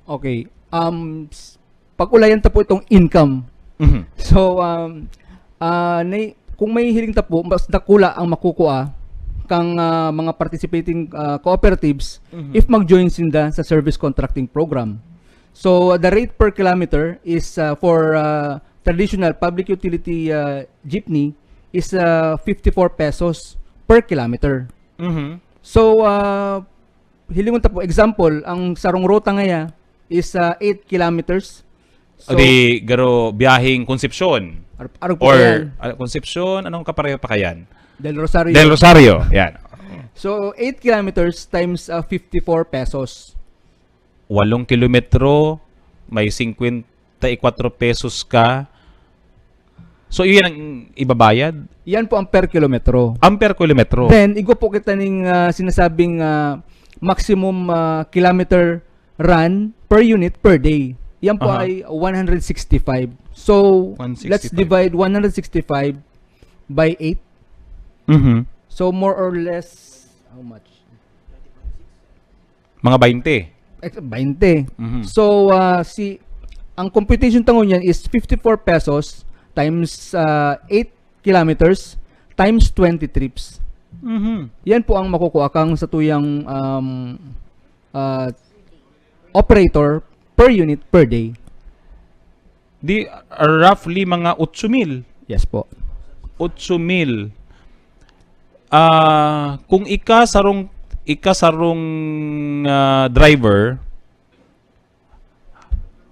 Okay. Um, s-, pag-ulayan ta po itong income. Mhm. So, um, ah, nay-, kung may hiling ta po, mas dakula ang makukua kang, ah, mga participating, ah, cooperatives Mhm. if mag-join sinda sa service contracting program. So, the rate per kilometer is, ah, for, ah, traditional public utility, ah, jeepney is, ah, fifty-four pesos per kilometer. Mhm. So, ah, hilingon ta po, example, ang sarong ruta ngaya is, ah, eight kilometers. So, Di garo biyaheng Concepcion. ar-, arog po Or yan. Ah, Concepcion, anong kapareho pa kayan? Del Rosario. Del Rosario, yan. So, eight kilometers times, ah, fifty-four pesos. Walong kilometro, may singkwenta y kwatro pesos ka. So, iyan ang ibabayad? Yan po ang per kilometro. Ang per kilometro. Then, igwa po kita ning, ah, sinasabing, ah, maximum, ah, kilometer run per unit per day. Yan po Aha. Ay one hundred sixty-five. So, One sixty-five. Let's divide one hundred sixty-five by eight. Mhm. So, more or less, how much? Mga baynte. Ex-, baynte. Mhm. So, ah, si, ang computation ta ngunyan is fifty-four pesos times, ah, eight kilometers times twenty trips. Mhm. Yan po ang makukuha kang sa tuyang, um, ah, operator per unit per day. Di, ah, roughly mga otso mil. Yes po. Otso mil. Ah, kung ika sarong, ika sarong, ah, driver,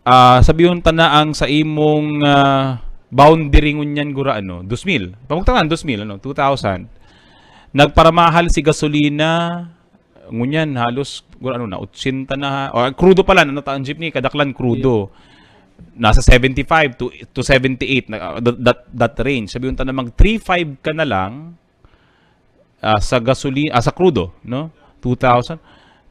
ah, sabihon ta na ang sa imong, ah, boundary ngunyan gura, ano, dos mil. Pamugtakan, dos mil, ano, two thousand. Nagparamahal si gasolina, ngunyan, halos, gura, ano na, otsenta na, o, crudo pala, ano, ta, ang jeepney, kadaklan, crudo. Nasa seventy-five to, to seventy-eight, na, ah, that, that, that range. Sabihon ta na mag three five ka na lang, ah, sa gasolina, ah, sa crudo, no? Two thousand.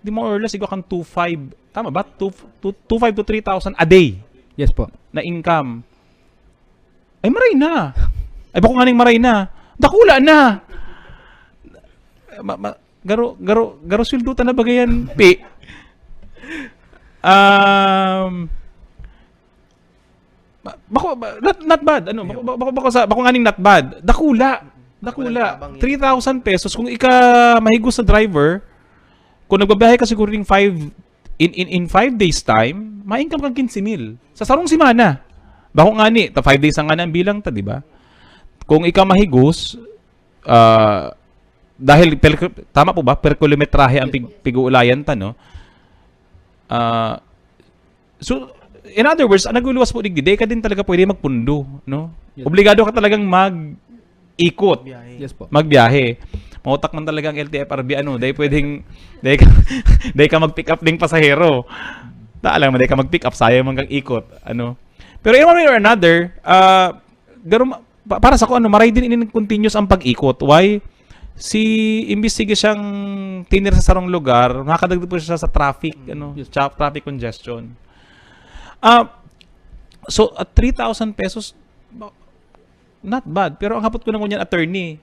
Di more or less, igwa kang two five. Tama ba? Two, two, two five to three thousand a day Yes po. na income. Ay, maray na. Ay, bako nga ning maray na. Dakula na. Ma, ma, garo, garo, garo sweldo ta na bagayan, pi. Um, ba-, bako, ba-, not, not bad. Ano, bako, bako, bako, bako sa, bako nga ning not bad. Dakula. Dakula. Walang tabang yan. Three thousand pesos. Kung ika mahigos sa driver, kung nagbabiyahe ka siguro ning five, in, in, in five days time, ma-income kang quince mil. Sa sarong semana. Bako nga ni, ta five days ang nga ang bilang ta, di ba? Kung ika mahigos, ah, dahil per, tama po ba? Per kilometrahe ang pig, pig-uulayan ta, no? Ah, so, in other words, ang nagluluwas po digdi, di ka din talaga pwede magpundo, no? Yes. Obligado ka talagang mag-ikot. Biyahe. Yes po. Magbiyahe. Mautak man talaga ang L T F R B, ano, dahil pwedeng, dahil ka, dahil ka mag-pick up ding pasahero. Ta lang, dahil ka mag-pick up, sayang man kang ikot, ano. Pero in one way or another, ah, garo ma-, pa-, para sa ko, ano, maray din inin continuous ang pag-ikot. Why? Si, imbis sige siyang tinir sa sarong lugar, nakakadagdag po siya sa traffic, ano, Yes. tra-, traffic congestion. Ah, so, at three thousand pesos, ba-, not bad. Pero ang hapot ko na ngunyan, attorney,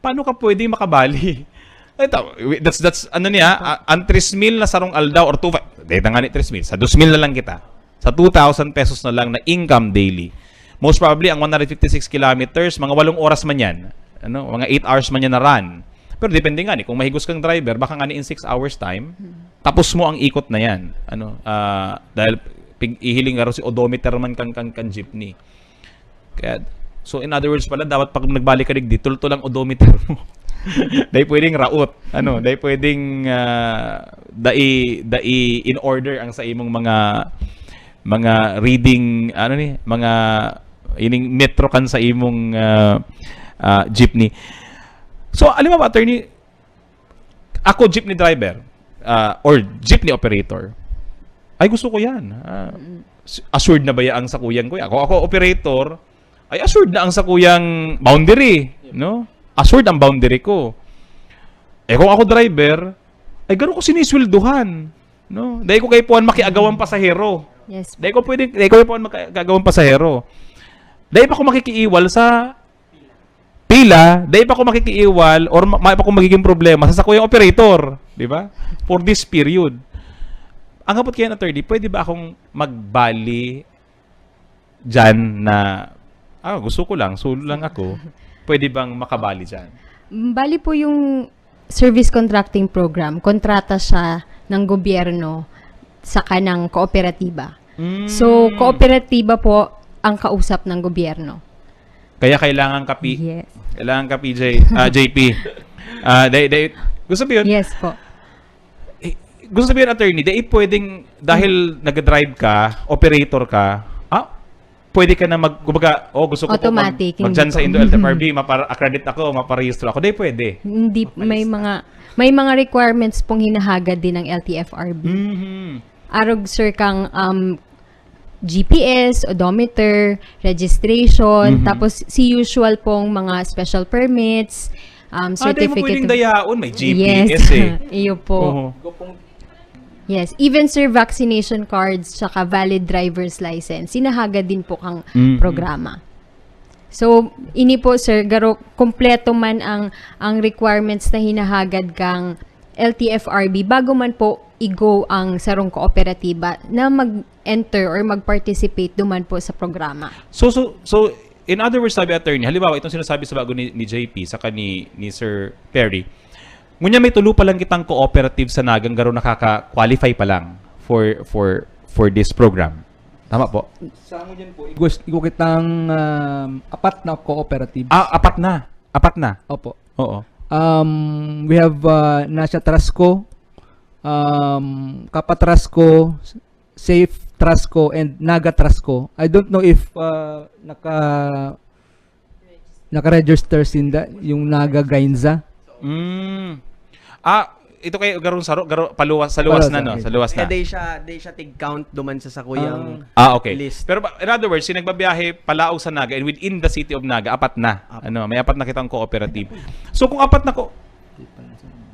paano ka pwede makabali? Ay, ta-, wi-, that's, that's, ano niya, a-, ang tres mil na sarong aldaw or two, dahil na nga ni tres mil, sa dos mil na lang kita. Sa two thousand pesos na lang na income daily. Most probably, ang one hundred fifty-six kilometers, mga walong oras man yan. Ano, mga eight hours man yan na run. Pero depende nga ni, kung mahigos kang driver, baka nga ni in six hours time, tapos mo ang ikot na yan. Ano, ah, dahil pig-, ihiling nga raw si odometer man kang, kang, kang jeepney. Kaya, so in other words pala, dapat pag nagbalik ka digdi, tultol ang odometer mo. Dai pwedeng raot. Ano, dai pwedeng, ah, dai, dai in order ang sa imong mga, mga reading, ano ni, mga ining metro kan sa imong, ah, ah, jeepney. So, alam mo ba, attorney, ako, jeepney driver, ah, or jeepney operator, ay, gusto ko yan. Ah, Mm. s-, assured na ba ya ang sakuyang kuya? Ako, ako, operator, ay, assured na ang sakuyang boundary, no? Assured ang boundary ko. Eh, kung ako driver, ay, garo ko sinisweldohan, no? Dahil ko kaipuhan makiagawang pasahero. Yes. Dahil ko pwede, dahil ko kaipuhan makiagawang pasahero. Dahil pa ako makikiiwal sa pila, dai pa ako makikiiwal or ma-, ma-, pa ako magiging problema sa sakuyang operator, di ba? For this period. Ang hapot kayan, attorney, pwede ba akong magbali dyan na, ah, gusto ko lang, solo lang ako, pwede bang makabali dyan? Mm, bali po yung service contracting program, kontrata siya ng gobyerno sa kanang kooperatiba. Mm. So, kooperatiba po ang kausap ng gobyerno. Kaya kailangan ka, P-, Yes. kailangan ka, P J, ah, J P. Ah, dai-, dai-, gusto mo yun? Yes po. Eh, gusto mo yun, attorney? Dai pwedeng, dahil nag-drive ka, operator ka, ah, pwede ka na mag-, kumbaga, "Oh, gusto ko po mag-, Automatic, hindi mag-dyan po. sa Indo L T F R B, mapara-accredit ako, maparehistro ako." Dai pwede. Hindi, may Makalista. mga, may mga requirements pong hinahagad din ng L T F R B. Mhm. Arog, sir, kang, um, G P S, odometer, registration, Mhm. tapos si usual pong mga special permits, um, Ah, dai mo certificate pwedeng of dayaon, may G P S Yes. eh. Iyo po. Oho. Yes, even, sir, vaccination cards tsaka valid driver's license, sinahagad din po kang Mhm. programa. So, ini po, sir, garo, kompleto man ang, ang requirements na hinahagad kang L T F R B bago man po i-go ang sarong kooperatiba na mag-enter or mag-participate duman po sa programa. So, so, so, in other words, sabi, attorney, halimbawa, itong sinasabi sa bago ni, ni J P saka ni, ni Sir Perry, ngunyan may tulo pa lang kitang cooperative sa Naga nga garo nakaka-qualify pa lang for, for, for this program. Tama po? Sa ngunyan po, igwas, igwa kitang, um, apat na cooperatives. Ah, apat na. Apat na. Opo. Oo. Um, we have, uh, Nasha Trasco, um, Kapa Trasco, Safe Trasco, and Naga Trasco. I don't know if, uh, naka-, naka-register sinda, yung Naga Gainza. Mm. Ah, ito kay garong saro, garo, paluwas, sa luwas Paluwas na, na, no? okay. Sa luwas na. Eh, di siya, di siya tig-count duman sa sakuyang Ah. Ah, okay. list. Pero ba, in other words, yung nagbabiyahe palaog sa Naga and within the city of Naga, apat na. Apat. Ano, may apat na kitang cooperative. So, kung apat na ko-,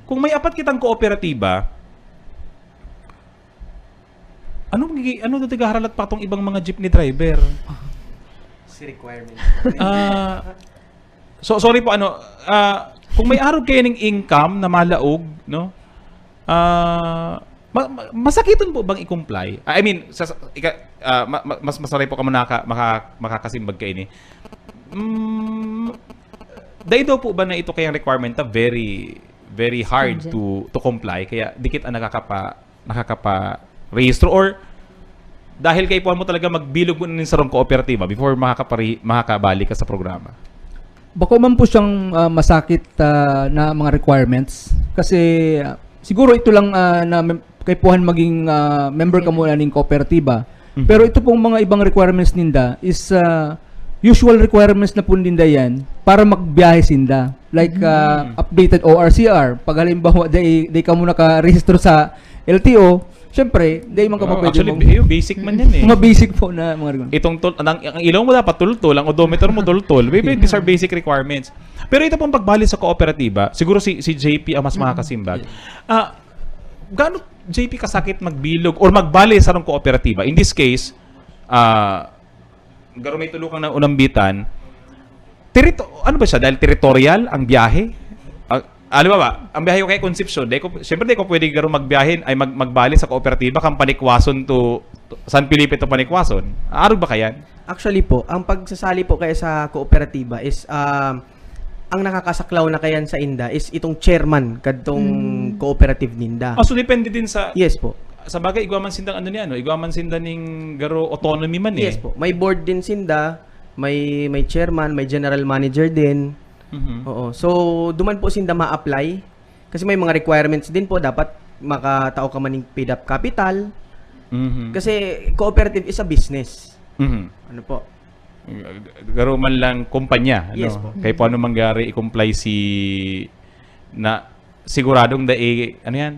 kung may apat kitang kooperatiba, ano magigi-, ano daw tigaharalat pa tong ibang mga jeepney driver? Si requirements. Ah, so, sorry po, ano, ah, kung may arog kayo ning income na malaog, no? Ah, ma-, ma-, masakiton po bang i-comply? I mean, sa, sa, ika-, ah, ma-, ma-, mas masaray po ka manaka-, maka-, makakasimbag kaini. Mm, Dahil daw po ba na ito kayang requirement na very, very hard Stringent. to to comply, kaya dikit ang nakakapa-, nakakapa-rehistro, or dahil kaipuhan mo talaga magbilog mo nin sarong kooperatiba before makakapari-, makakabali ka sa programa? Bako man po siyang, ah, masakit, ah, na mga requirements. Kasi, ah, siguro ito lang, ah, na mem-, kaipuhan maging, ah, member ka muna ning kooperatiba. Mhm. Pero ito pong mga ibang requirements ninda is, ah, usual requirements na po ninda yan para magbiyahe sinda. Like, ah, Mhm. updated O R C R. Pag halimbawa, di, di ka muna ka-rehistro sa L T O, syempre, di man ka Ah, pa pwede actually, mag- eh, basic man yan eh. Mga basic po na mga requirements. Itong tul-, ang, ang ilaw mo dapat tultol, ang odometer mo tultol. Maybe these are basic requirements. Pero ito pong pagbali sa kooperatiba, siguro si, si J P ang mas Mm. makakasimbag. Yeah. Ah, gaano, J P, kasakit magbilog or magbali sa sarong kooperatiba? In this case, ah, garo may tulo kang naunambitan, terito-, ano ba siya? Dahil territorial ang biyahe? Ah, halimbawa, ang biyahe ko kay Concepcion, di ko, siyempre di ko pwede garo magbiyahe, ay mag-, magbali sa kooperatiba, kang Panikwason to, to San Felipe to Panikwason. Aarog ba kayan? Actually po, ang pagsasali po kaya sa kooperatiba is, ah, ang nakakasaklaw na kayan sa inda is itong chairman kadtong Hmm. cooperative ninda. Ah, so depende din sa Yes po. Sa bagay, igwa man sindang ano ni ano, igwa man sinda ning garo autonomy man eh. Yes po. May board din sinda, may, may chairman, may general manager din. Mhm. Oo. So, duman po sinda ma-apply. Kasi may mga requirements din po, dapat makatao ka man ning paid up capital. Mhm. Kasi cooperative is a business. Mhm. Ano po? Garo man lang kumpanya, Yes ano? po. Kaya po ano mangyari, i-comply si, na siguradong dai, ano yan?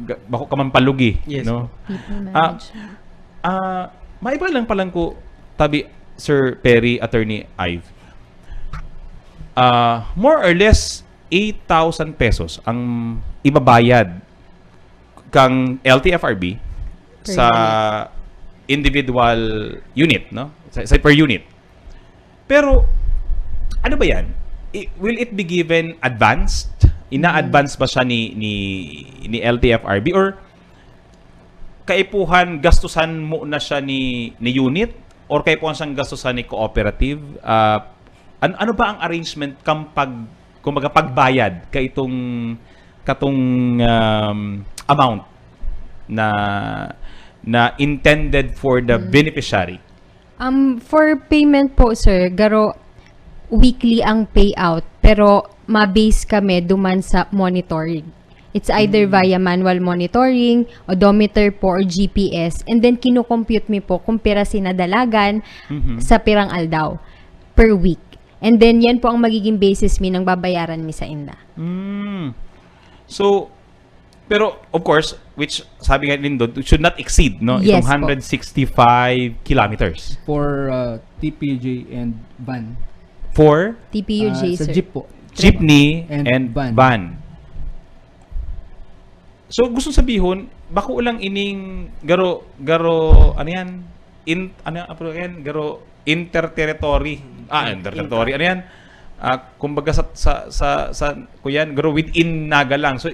Ga-, bako ka man palugi, Yes no? po. People Ah, management. ah, maiba lang palang ko, tabi, Sir Perry, Attorney Ive. Ah, more or less, eight thousand pesos ang ibabayad kang L T F R B Per sa unit. individual unit, no? Sa, sa per unit. Pero, ano ba yan? I-, will it be given advanced? Ina-advance ba siya ni, ni, ni L T F R B? Or kaipuhan gastusan mo na siya ni, ni unit? Or kaipuhan siyang gastusan ni cooperative? Ah, an-, ano ba ang arrangement kang pag-, kumbaga, pagbayad ka itong, katong, um, amount na, na intended for the Hmm. beneficiary? Um, for payment po, sir, garo weekly ang payout, pero ma-base kami duman sa monitoring. It's either Hmm. via manual monitoring, odometer po, or G P S, and then kino-compute mi po kung pira sinda dalagan Mhm. sa pirang aldaw per week. And then, yan po ang magiging basis mi ng babayaran mi sa inda. Mm. So, pero, of course, which, sabi nga nindot, it should not exceed, no? Yes Itong po. hundred sixty-five kilometers. For, uh, T P U J and van. For? T P U J, Ah, sa sir. jeep po. Jeepney And and van. van. So, gusto sabihon, bako lang ining garo, garo, ano yan? In, ano yan? Apro yan? Garo interterritory. Ah, interterritory. Ano yan? Ah, kumbaga sa, sa, sa, sa, kuyan, garo within Naga lang. So,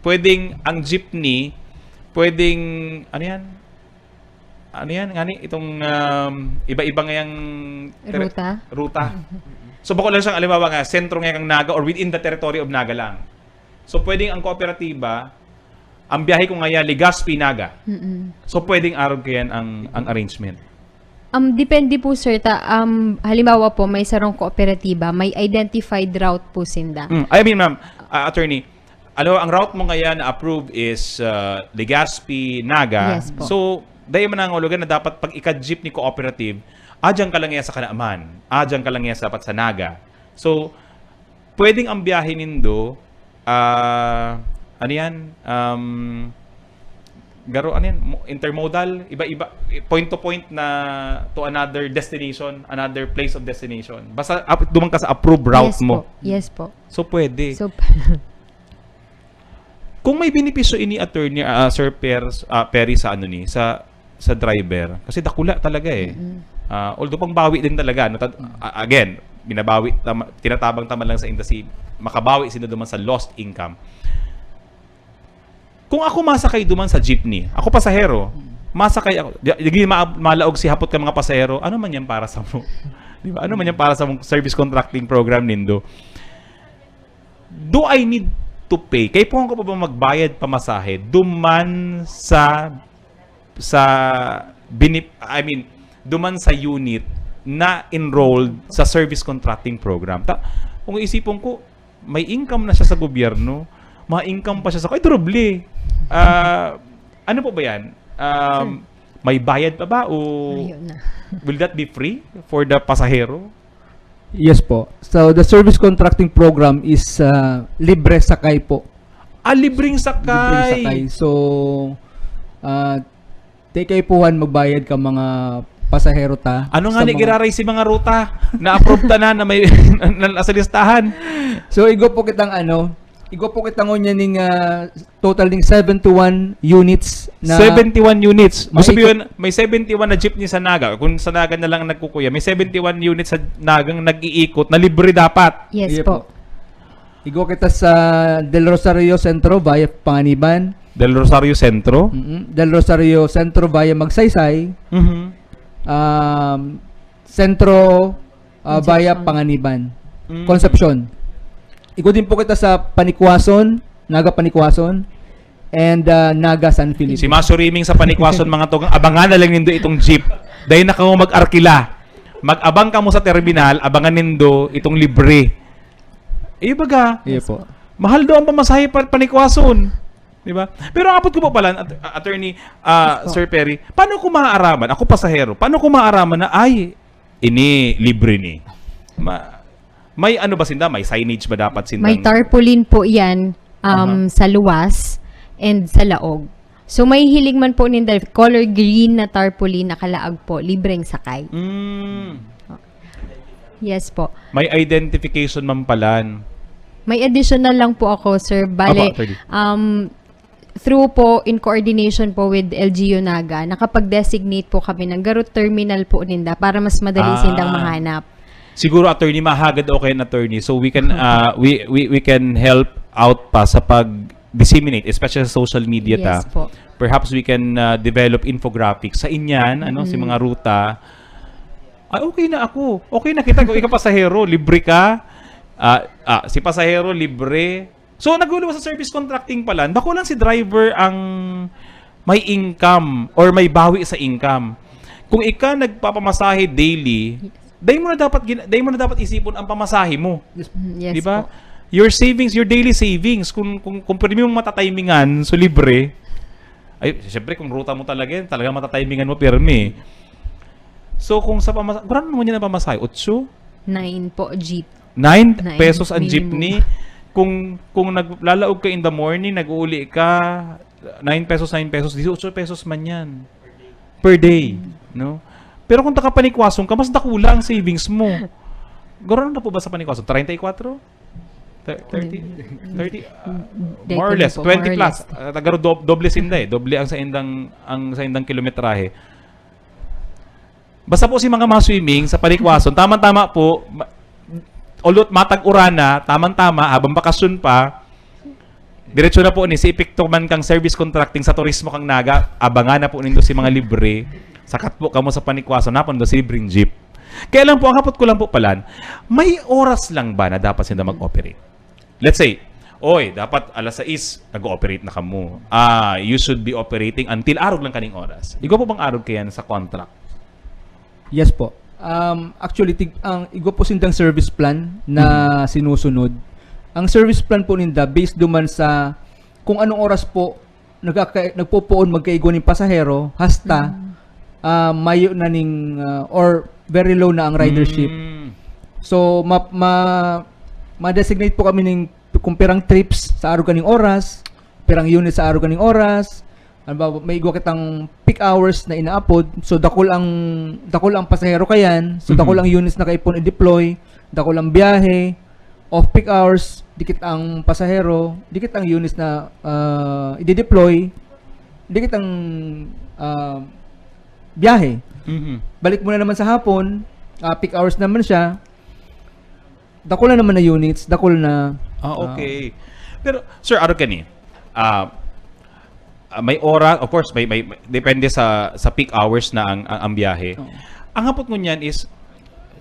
pwedeng ang jeepney, pwedeng, ano yan? Ano yan? Ngani, itong, um, iba-iba ngayang tere-, Ruta? ruta. So, bako lang siyang, halimbawa nga, sentro ngayang Naga or within the territory of Naga lang. So, pwedeng ang kooperatiba, ang biyahe ko ngaya, Legazpi, Naga. Mm-mm. So, pwedeng arog kayan ang, ang arrangement? Um, depende po, sir. Ta, um, halimbawa po, may sarong kooperatiba, may identified route po sinda. Mm. I mean, ma'am, uh, attorney, ano, ang route mo ngaya na approve is, uh, Legazpi, Naga. Yes po. So, dahil man ang ulugan na dapat pag ika-jeepney cooperative, adyan ka lang yan sa Kanaman, adyan ka lang yan sa, dapat sa Naga. So, pwedeng ang biyahe nindo, ah, ano yan? Um, garo, ano yan? Mo-, intermodal, iba-iba, point to point na to another destination, another place of destination. Basta ap-, duman ka sa approved route Yes mo. po. Yes po. So, pwede. So, Kung may benepisyo ini, attorney, ah, Sir Per-, ah, Perry, sa ano ni, sa, sa driver, kasi dakula talaga eh. Mm. Ah, although pangbawi din talaga, no? Tad-, Mm. a-, again, binabawi, tama, tinatabang tama lang sa inda si, makabawi sila duman sa lost income. Kung ako masakay duman sa jeepney, ako pasahero, Mm. masakay ako, di, di ma-, malaog si hapot ka mga pasahero, ano man yan para sa mo? Di ba? Ano man yan para sa mong service contracting program nindo? Do I need to pay? Kaipuhan ko pa ba magbayad pamasahe duman sa, sa binip-, I mean, duman sa unit na enrolled sa service contracting program? Ta-, kung isipon ko, may income na siya sa gobyerno, may income pa siya sa, ay, doble. Ah, ano po ba yan? Um, may bayad pa ba o Ayun na. Will that be free for the pasahero? Yes po. So, the service contracting program is, ah, libre sakay po. Ah, libreng sakay. Libreng sakay. So, ah, di kaipuhan magbayad ka mga pasahero ta. Ano nga Sa ni mga giraray si mga ruta? Na-approve ta na, na may, na, na sa listahan. So, igwa po kitang ano, igwa po kitang ngunyan ning, ah, total ning seventy-one units na Seventy-one units. Gusto Maikot- sabihin, may seventy-one na jeepney sa Naga. Kung sa Naga na lang nagkukuya, may seventy-one units sa Nagang nag-iikot na libre dapat. Yes Iya po. po. Igwa kita sa Del Rosario Centro via Panganiban. Del Rosario Centro? Mm-mm. Del Rosario Centro via Magsaysay. Mhm. Um, Centro, ah, via Concepcion. Panganiban. Mm. Concepcion. Igwa din po kita sa Panicuason, Naga Panicuason, and, ah, Naga San Felipe. Si Maso Riming sa Panicuason, mga tugang, abangan na lang nindo itong jeep. Dahil na kamo mag-arkila. Mag-abang kamo sa terminal, abangan nindo itong libre. Eh, baga, Iya po. mahal daw ang pamasahe pa, Panicuason. Di ba? Pero ang apot ko po pala, at-, attorney, ah, Yes po. Sir Perry, paano ko maaaraman? Ako pasahero, paano ko maaaraman na, "Ay, ini libre ni"? Ma-, may ano ba sinda? May signage ba dapat sinda? May tarpaulin po yan, um, Aha. sa luwas and sa laog. So, may hiling man po ninda, color green na tarpaulin, nakalaag po, libreng sakay. Mm. Yes po. May identification man palan. May additional lang po ako, sir. Bale, Apo, attorney. um, through po, in coordination po with L G U Naga, nakapag-designate po kami ng garo terminal po ninda para mas madali Ah. sindang mahanap. Siguro, attorney, mahagad o kaya, attorney. So, we can, uh, we, we, we can help out pa sa pag-disseminate, especially sa social media ta. Yes po. Perhaps we can, uh, develop infographics sa inyan, ano, si Mm. mga ruta. Ay, okay na ako. Okay na kita. Kung ikaw pasahero, libre ka. Ah, ah, si pasahero, libre. So, naguluwas sa service contracting pala. Bako lang si driver ang may income or may bawi sa income. Kung ika nagpapamasahe daily, dahil mo na dapat gina-, dahil mo na dapat isipon ang pamasahe mo. Yes. Mm, yes Di ba? po. Your savings, your daily savings, kung, kung, kung pwede mong matatimingan, so libre. Ay, siyempre, kung ruta mo talaga yan, talagang matatimingan mo, pirmi. So, kung sa pamasa-, gurano naman yan ang pamasahe? Otso? Nine po, jeep. Nine Nine, pesos ang minimum. jeepney. Kung, kung naglalaog ka in the morning, nag-uuli ka, nine pesos, nine pesos, dieciocho pesos man yan. Per day, Mm. no? Pero kung taga Panicuason ka, mas dakula ang savings mo. Gurano na po ba sa Panicuason? Treinta y cuatro? Thir-, thirty? Mm. Thirty? Ah, Mm, more or depende less. po, more or Twenty plus. less. Ah, taga dob-, doble sinda eh. Doble ang sa indang, ang sa indang kilometrahe. Basta po si mga mga swimming sa Panicuason, tama-tama po, ma-, ulot matag-uran na, tamang-tama, habang bakasyon pa, diretso na po ni, si epekto man kang service contracting sa turismo kang Naga, abangan na po nindo si mga libre, sakat po kamo sa Panicuason, napon do si libreng jeep. Kaya lang po, ang hapot ko lang po palan, may oras lang ba na dapat sinda mag-operate? Let's say, oy, dapat alas sais, nag-ooperate na kamo. Ah, you should be operating until arog lang kaning oras. Igwa po bang arog kayan sa contract? Yes po. Um, actually, tig-, ang igwa po sindang service plan na Mhm. sinusunod. Ang service plan po ninda, based duman sa kung anong oras po nagkaka-, nagpopoon magkaigwa ning pasahero, hasta, Mm. ah, mayo na ning, ah, or very low na ang ridership. Mm. So, ma-, ma-, ma-designate po kami ning kung pirang trips sa arog kaning oras, pirang unit sa arog kaning oras. Halimbawa, may igwa kitang peak hours na inaapod. So, dakul ang, dakul ang pasahero kayan. So, dakul Mhm. ang units na kaipon i-deploy, dakul ang biyahe. Off peak hours, dikit ang pasahero, dikit ang units na, ah, i-deploy, dikit ang, ah, biyahe. Mhm. Balik mo na naman sa hapon, ah, peak hours naman siya, dakul na naman na units, dakul na, Ah, ah, okay. Pero, sir, arog kani, ah, ah, may ora-, of course, may, may, may, depende sa, sa peak hours na ang, ang, ang biyahe. Oo. Ang hapot ngunyan is,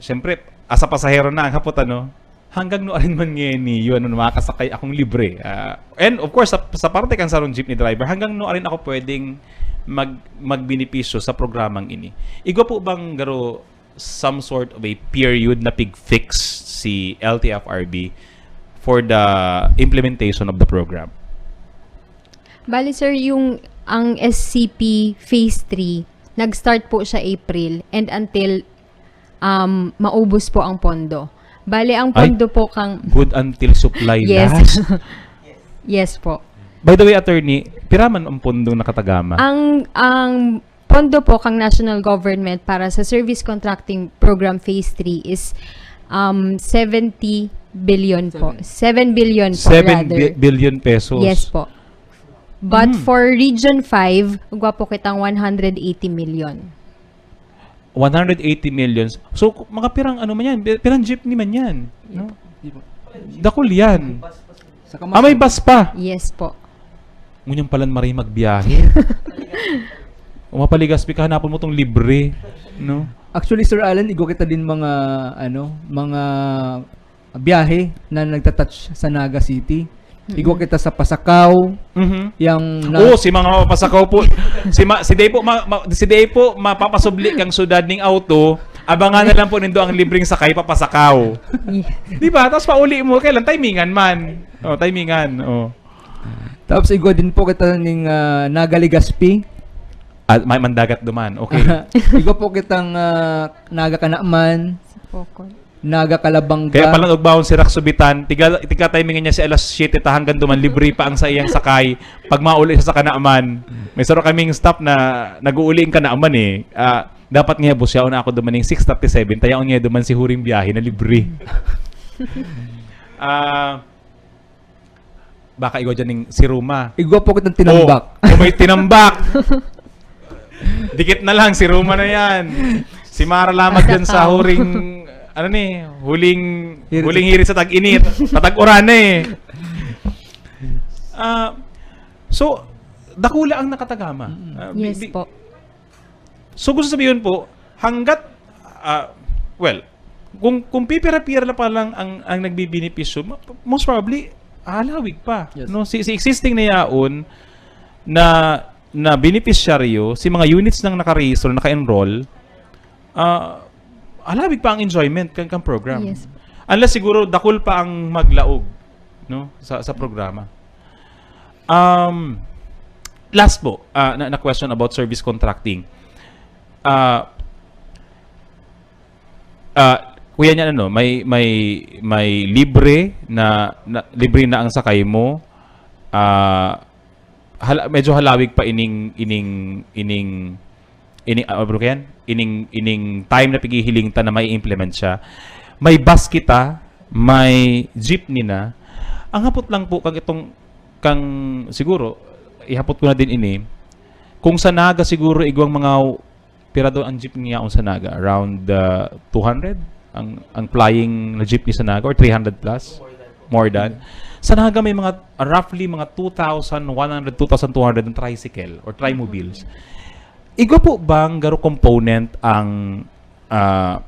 Siyempre, as a pasahero na, ang hapot, ano, hanggang nuarin man ngayon ni, yun, ano, makakasakay akong libre. Ah, and of course, sa, sa parte kan sarong jeepney driver, hanggang nuarin ako pwedeng mag, magbenepisyo sa programang ini? Igwa po bang garo some sort of a period na pig-fix si L T F R B for the implementation of the program? Bali, sir, yung ang S C P Phase three, nag-start po siya April and until um, maubos po ang pondo. Bali, ang Ay, pondo po kang... Good until supply Yes. last. Yes po. By the way, attorney, pira man ang pondong nakatagama? Ang ang pondo po kang national government para sa service contracting program phase three is um 70 billion po. Seven billion po, Seven rather. bi- billion pesos. Yes po. But Mm. for Region five, igwa po kitang one hundred eighty million. One hundred eighty millions. So, mga pirang ano man yan, pi- pirang jeepney man yan. No? Dakul yan. Ah, may bus pa. Yes po. Ngunyan palan maray magbiyahe. O mapaligas pi, kahanapon mo tong libre, no? Actually, Sir Alan, igwa kita din mga, ano, mga biyahe na nagtatouch sa Naga City. Igwa kita sa Pasacao, Mhm. yung na- Oo, si mga mapapasakaw po. Si ma, si Day po, ma, ma, si Day po mapapasubli kang syudad ning auto. Abangan na lang po nindo ang libreng sakay papasakaw. Yeah. Di ba? Tapos pauli mo, kailan? Timingan man. Oh, timingan. Oh. Tapos igwa din po kita ning ah, Naga Legazpi. At may mandagat duman. Okay. Igwa po kitang ah, Naga Kanaman, Pokol. Naga Calabanga. Kaya pala nagbaon si Rax Subitan, tiga, tiga timing niya si alas siyete ta hanggang duman libre pa ang sa iyang sakay. Pag mauli sa Kanaman, may saro kaming staff na nag-uuli ang Kanaman eh. Ah, dapat nga busyaon ako duman ng six thirty-seven, tayaon niya duman si huring biyahe na libre. Ah, baka igwa dyan ng si Roma. Igwa po kitang tinambak. Oh, kung may tinambak. Dikit na lang, si Roma na yan. Si Mara lamang dyan sa huring, ano ni, huling, Hirit. Huling hirit sa tag-init. Sa tag-uran na eh. Ah, so, dakula ang nakatagama. Ah, bi- Yes bi- po. So, gusto sabihin po, hanggat, ah, well, kung, kung pipira-pira pa lang ang, ang nagbibinipisyo, ma- most probably, halawig pa. Yes. No? Si, si existing na yaon na, na beneficiaryo, si mga units nang naka-register, naka-enroll, ah, halawig pa ang enjoyment kan, kan program. Yes. Unless siguro dakul pa ang maglaog, no, sa, sa programa. Um, last po, ah, na, na question about service contracting. Ah, ah, kuya niya, ano, may, may, may libre na, na libre na ang sakay mo. Ah, hala, medyo halawig pa ining, ining, ining, ining, ah, ano yan? Ining, ining time na pighihiling ta na mai-implement siya. May bus kita, may jeepney na. Ang hapot lang po, kang itong, kang, siguro, ihapot ko na din ini, kung sa Naga siguro, igwang mga, pira daw ang jeepney yaon sa Naga, around uh, two hundred ang, ang flying na jeepney sa Naga, or three hundred plus? More than. Sa Naga may mga, uh, roughly mga two thousand one hundred, two thousand two hundred ang tricycle or trimobiles. Igwa po bang garo component ang ah,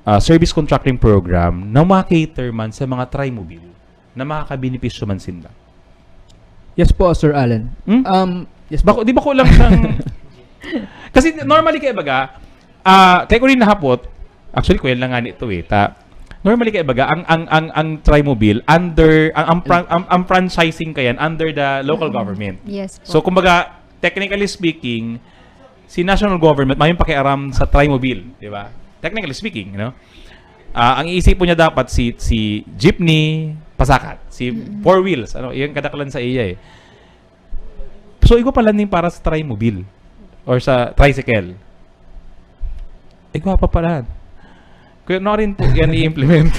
ah, service contracting program na makater man sa mga trimobile na makakabenepisyo man sinda? Yes po, Sir Alan. Hmm? Um, yes po. Bako, di ba ko lang siyang... Kasi normally kaya baga, ah, kaya ko rin nahapot, actually, kuya lang nga nito eh, ta, normally kaya baga, ang, ang, ang, ang trimobile, under, ang, ang, fran- ang, ang franchising kayan, under the local government. Yes po. So, kumbaga, technically speaking, si national government may pakiaram sa trimobile, di ba? Technically speaking, no? Ah, ang iisipon niya dapat si si jeepney, pasakat, si four wheels, ano, yung kadaklan sa iya eh. So, igwa pala ning para sa trimobile or sa tricycle. Igwa pa pala. Kaya na rin po yan i-implement.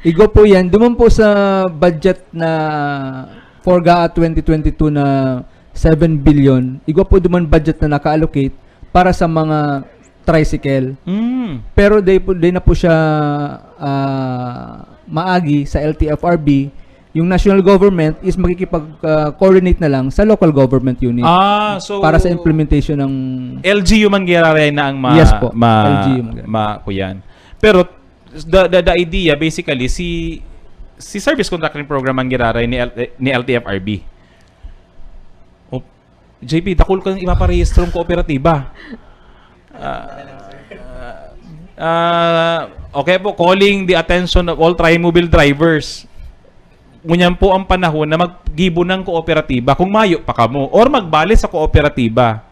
Igwa po yan. Duman po sa budget na for GAA twenty twenty-two na seven billion, igwa po duman budget na naka-allocate para sa mga tricycle. Mm. Pero day po, day na po siya ah, maagi sa L T F R B. Yung national government is makikipag-coordinate na lang sa local government unit Ah, so para sa implementation ng L G U man giraray na ang ma, Yes po, ma, L G U man. ma kuyan. Pero the, the, the idea, basically, si si service contracting program ang giraray ni, L, ni L T F R B. O, J P, dakul kang ipaparehistro ng kooperatiba. Ah, ah, okay po, calling the attention of all Trimobile drivers. Ngunyan po ang panahon na maggibo ng kooperatiba kung mayo pa kamo or magbali sa kooperatiba.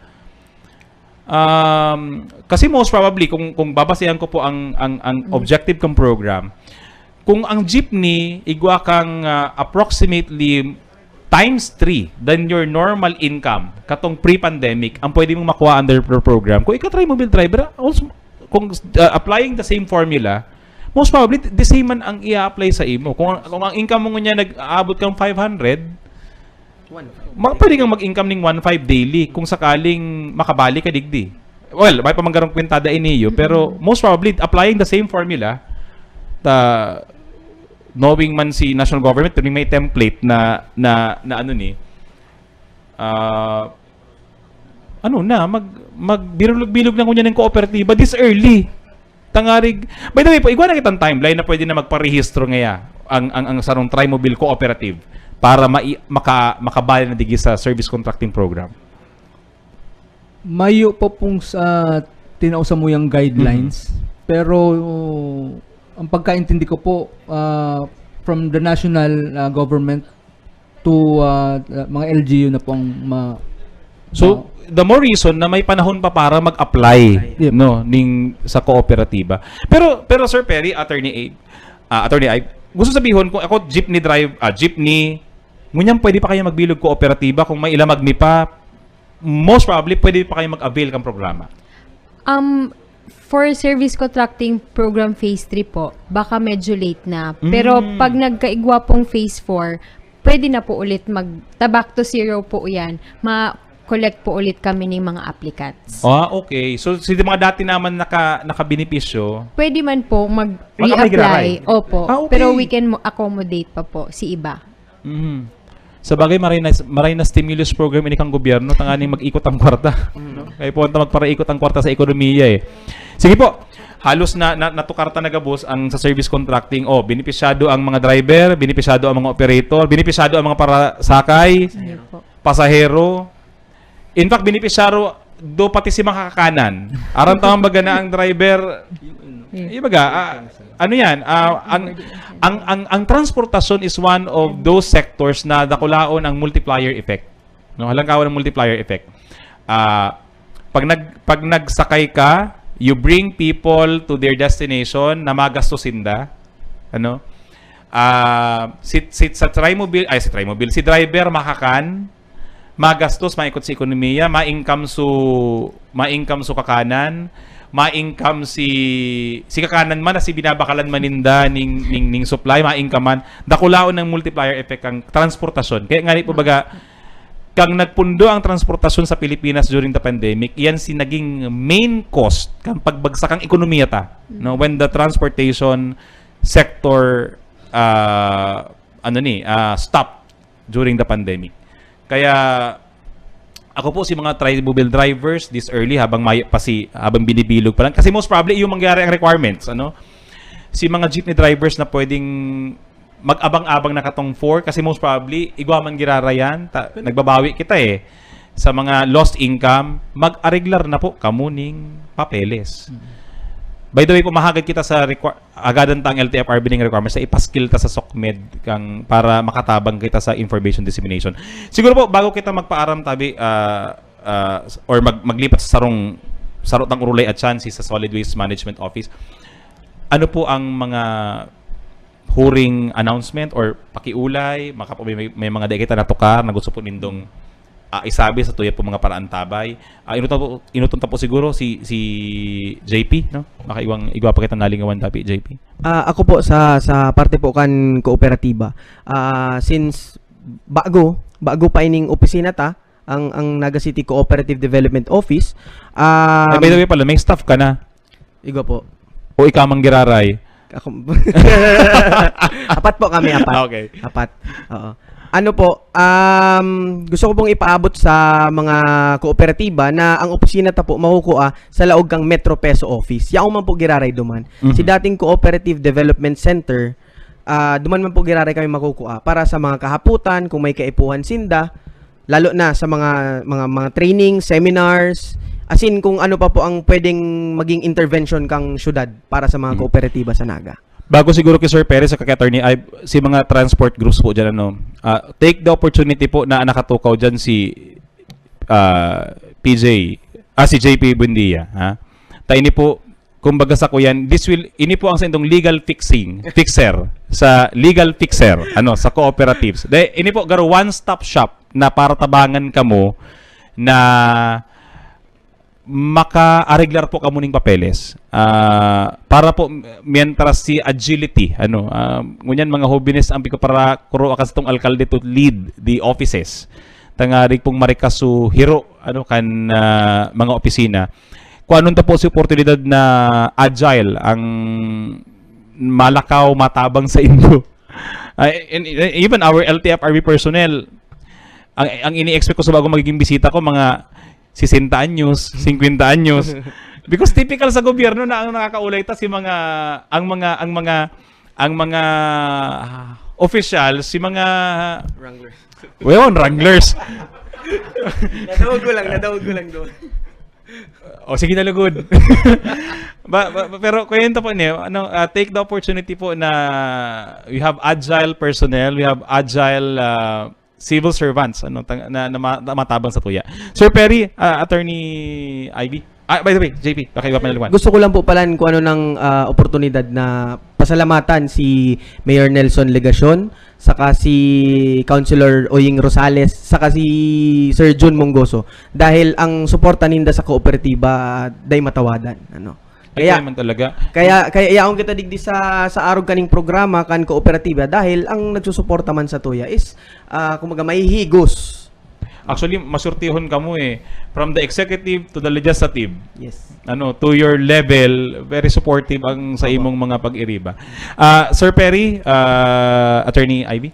Um, kasi most probably, kung, kung babasehan ko po ang, ang, ang objective kang program, kung ang jeepney, igwa kang, ah, approximately times three than your normal income, katong pre-pandemic, ang pwede mong makuha under pro program. Kung ikaw Trimobile driver, also, kung, ah, applying the same formula, most probably, the same man ang i-apply sa imo. Kung, kung ang income mo niya nag-aabot kang five hundred, ma pwede kang mag-income ning one five daily kung sakaling makabali ka digdi. Well, may pa man garong kwentada iniyo, pero most probably, applying the same formula, ta, knowing man si national government, pero may template na, na, na ano ni, ah, ano na, mag, magbilog-bilog na ngunyan ng kooperatiba this early. Tangarig, by the way po, igwa na kitang timeline na pwede na magparehistro ngaya ang, ang, ang sarong Trimobile Cooperative para mai, maka, makabali na digi sa service contracting program. Mayo pa pong sa tinao sa muyang guidelines, Mhm. pero ang pagkaintindi ko po, ah, from the national, ah, government to, ah, mga L G U na pong ma- So, the more reason na may panahon pa para mag-apply, Yep. no, ning sa kooperatiba. Pero pero Sir Perry, Attorney Abe, ah, Attorney Ibe, gusto sabihon, kung ako jeepney drive, ah, jeepney, ngunyan pwede pa kayo magbilog kooperatiba kung may ilamag mi pa, most probably pwede pa kayo mag-avail kang programa. Um, for service contracting program phase three po, baka medyo late na. Pero Mm. pag nagkaigwa pong phase four, pwede na po ulit mag ta back to zero po 'yan. Ma-collect po ulit kami ng mga applicants. Ah, okay. So, si mga dati naman naka, nakabenepisyo, Pwede man po mag Mag-apply reapply. giraray? Opo. Ah, okay. Pero we can mo- accommodate pa po si iba. Mhm. Sa bagay, maray na, maray na stimulus program ini kang gobyerno, tanganing mag-ikot ang kwarta. No? Kaya po, magparaikot ang kwarta sa ekonomiya eh. Sige po, halos na, na natukar ta na gabos ang sa service contracting. Oh, benepisyado ang mga driver, benepisyado ang mga operator, benepisyado ang mga parasakay, Sige po. pasahero. In fact, benepisyado do pati si makakakanan. Aram ta man baga na ang driver, ibaga, ah, ano yan, ah, ang, ang, ang, ang transportasyon is one of those sectors na dakulaon ang multiplier effect. No, halangkawan ang multiplier effect. Ah, pag nag pag nagsakay ka, you bring people to their destination na magastos sinda. Ano? Ah, si, si sa Trimobile, ay si Trimobile, si driver makakan, magastos, maikot sa ekonomiya, ma-income su ma-income su kakanan, ma-income si si kakanan man na si binabakalan maninda ning ning, ning supply, ma-income man. Dakulaon ng multiplier effect ang transportasyon. Kaya nga po baga, kang nagpundo ang transportasyon sa Pilipinas during the pandemic, iyan si naging main cost kang pagbagsak ang ekonomiya ta, no, when the transportation sector, ah, ano ni, ah, stop during the pandemic. Kaya ako po si mga Trimobile drivers this early, habang may pa si habang binibilog pa lang, kasi most probably yung mangyari ang requirements, ano, si mga jeepney drivers na pwedeng mag-abang-abang na katong four, kasi most probably igwa man girarayan ta, nagbabawi kita eh sa mga lost income, mag-areglar na po kamo ning papeles. By the way po, mahagad kita sa requir- agadan ta ang L T F R B ning requirements sa ipaskil ta sa SOCMED kang para makatabang kita sa information dissemination. Siguro po, bago kita magpaaram tabi, ah, ah, or mag maglipat sa sarong sarot ng urulay at chance sa Solid Waste Management Office, ano po ang mga huring announcement or pakiulay, maka may, may mga dai kita natukar na gusto po nindong, ah, isabi sa tuya po mga paraantabay. Ah, inuton po, inuton ta po siguro si si J P, no? Makaiwang igwa pa kita nalingawan tapi, J P. Ah, ako po sa sa parte po kan kooperatiba. Ah, since bago, bago pa ining opisina ta, ang ang Naga City Cooperative Development Office. Um, Ay, by the way pala, may staff ka na. Igo po. O ikaw mang giraray. Ako, apat po kami, apat. Ah, okay. Apat. Oo. Ano po, um, gusto ko pong ipaabot sa mga kooperatiba na ang opisina ta po makukua sa laog kang Metro Peso Office. Yaon man po giraray duman. Mhm. Si dating Cooperative Development Center, ah, duman man po giraray kami makukua para sa mga kahapotan, kung may kaipuhan sinda, lalo na sa mga, mga, mga training, seminars, as in kung ano pa po ang pwedeng maging intervention kang syudad para sa mga Mm. kooperatiba sa Naga. Bago siguro kay Sir Perez, sa kay Attorney Ive, si mga transport groups po dyan, ano, ah, take the opportunity po na nakatukaw dyan si, ah, P J, ah, si J P Buendia, ha? Ta ini po, kumbaga sa kuyan, this will, ini po ang sa indong legal fixing, fixer, sa legal fixer, ano, sa cooperatives. Dahil ini po, garo one-stop shop na para tabangan kamo na makaareglar po kamo ning papeles. Ah, para po, mientras si agility, ano, ah, ngunyan mga hobines ang pigpapara-, kuro akas tong alkalde to lead the offices. Tangarig pong marikaso hiro, ano, kan, ah, mga opisina. Kuanon ta po si oportunidad na agile ang malakaw, matabang sa indo. Ay, and, and even our L T F R B personnel, ang, ang ini-expect ko sa bagong magiging bisita ko, mga sesenta anyos, singkwenta anyos. Because typical sa gobyerno na ang nakakaulay ta si mga, ang mga, ang mga, ang mga, ah, officials, si mga Wranglers. Well, wranglers. Nadawag ko lang, nadawag ko lang doon. O, sige na, lugod. Ba, ba, ba, pero kaya yun, tapo niya, ano, ah, take the opportunity po na we have agile personnel, we have agile, ah, civil servants, ano, tang-, na, na ma-, na matabang sa tuya. Sir Perry, ah, Attorney Ivy. Ah, by the way, J P, baka iba pa naliwan. Gusto ko lang po palan kung ano ng, ah, oportunidad na pasalamatan si Mayor Nelson Legacion, saka si Councilor Oying Rosales, saka si Sir Jun Mongoso. Dahil ang suporta ninda sa kooperatiba, ah, day matawadan, ano. Ay, Kaya, kaya man talaga. kaya, kaya yaon kita digdi sa, sa arog kaning programa kan kooperatiba dahil ang nagsusuporta man sa tuya is, ah, kumbaga, mahihigos. Actually, masurtihon kamo eh. From the executive to the legislative. Yes. Ano, to your level, very supportive ang sa Opo. imong mga pag-iriba. Ah, Sir Perry, ah, Attorney Ivy?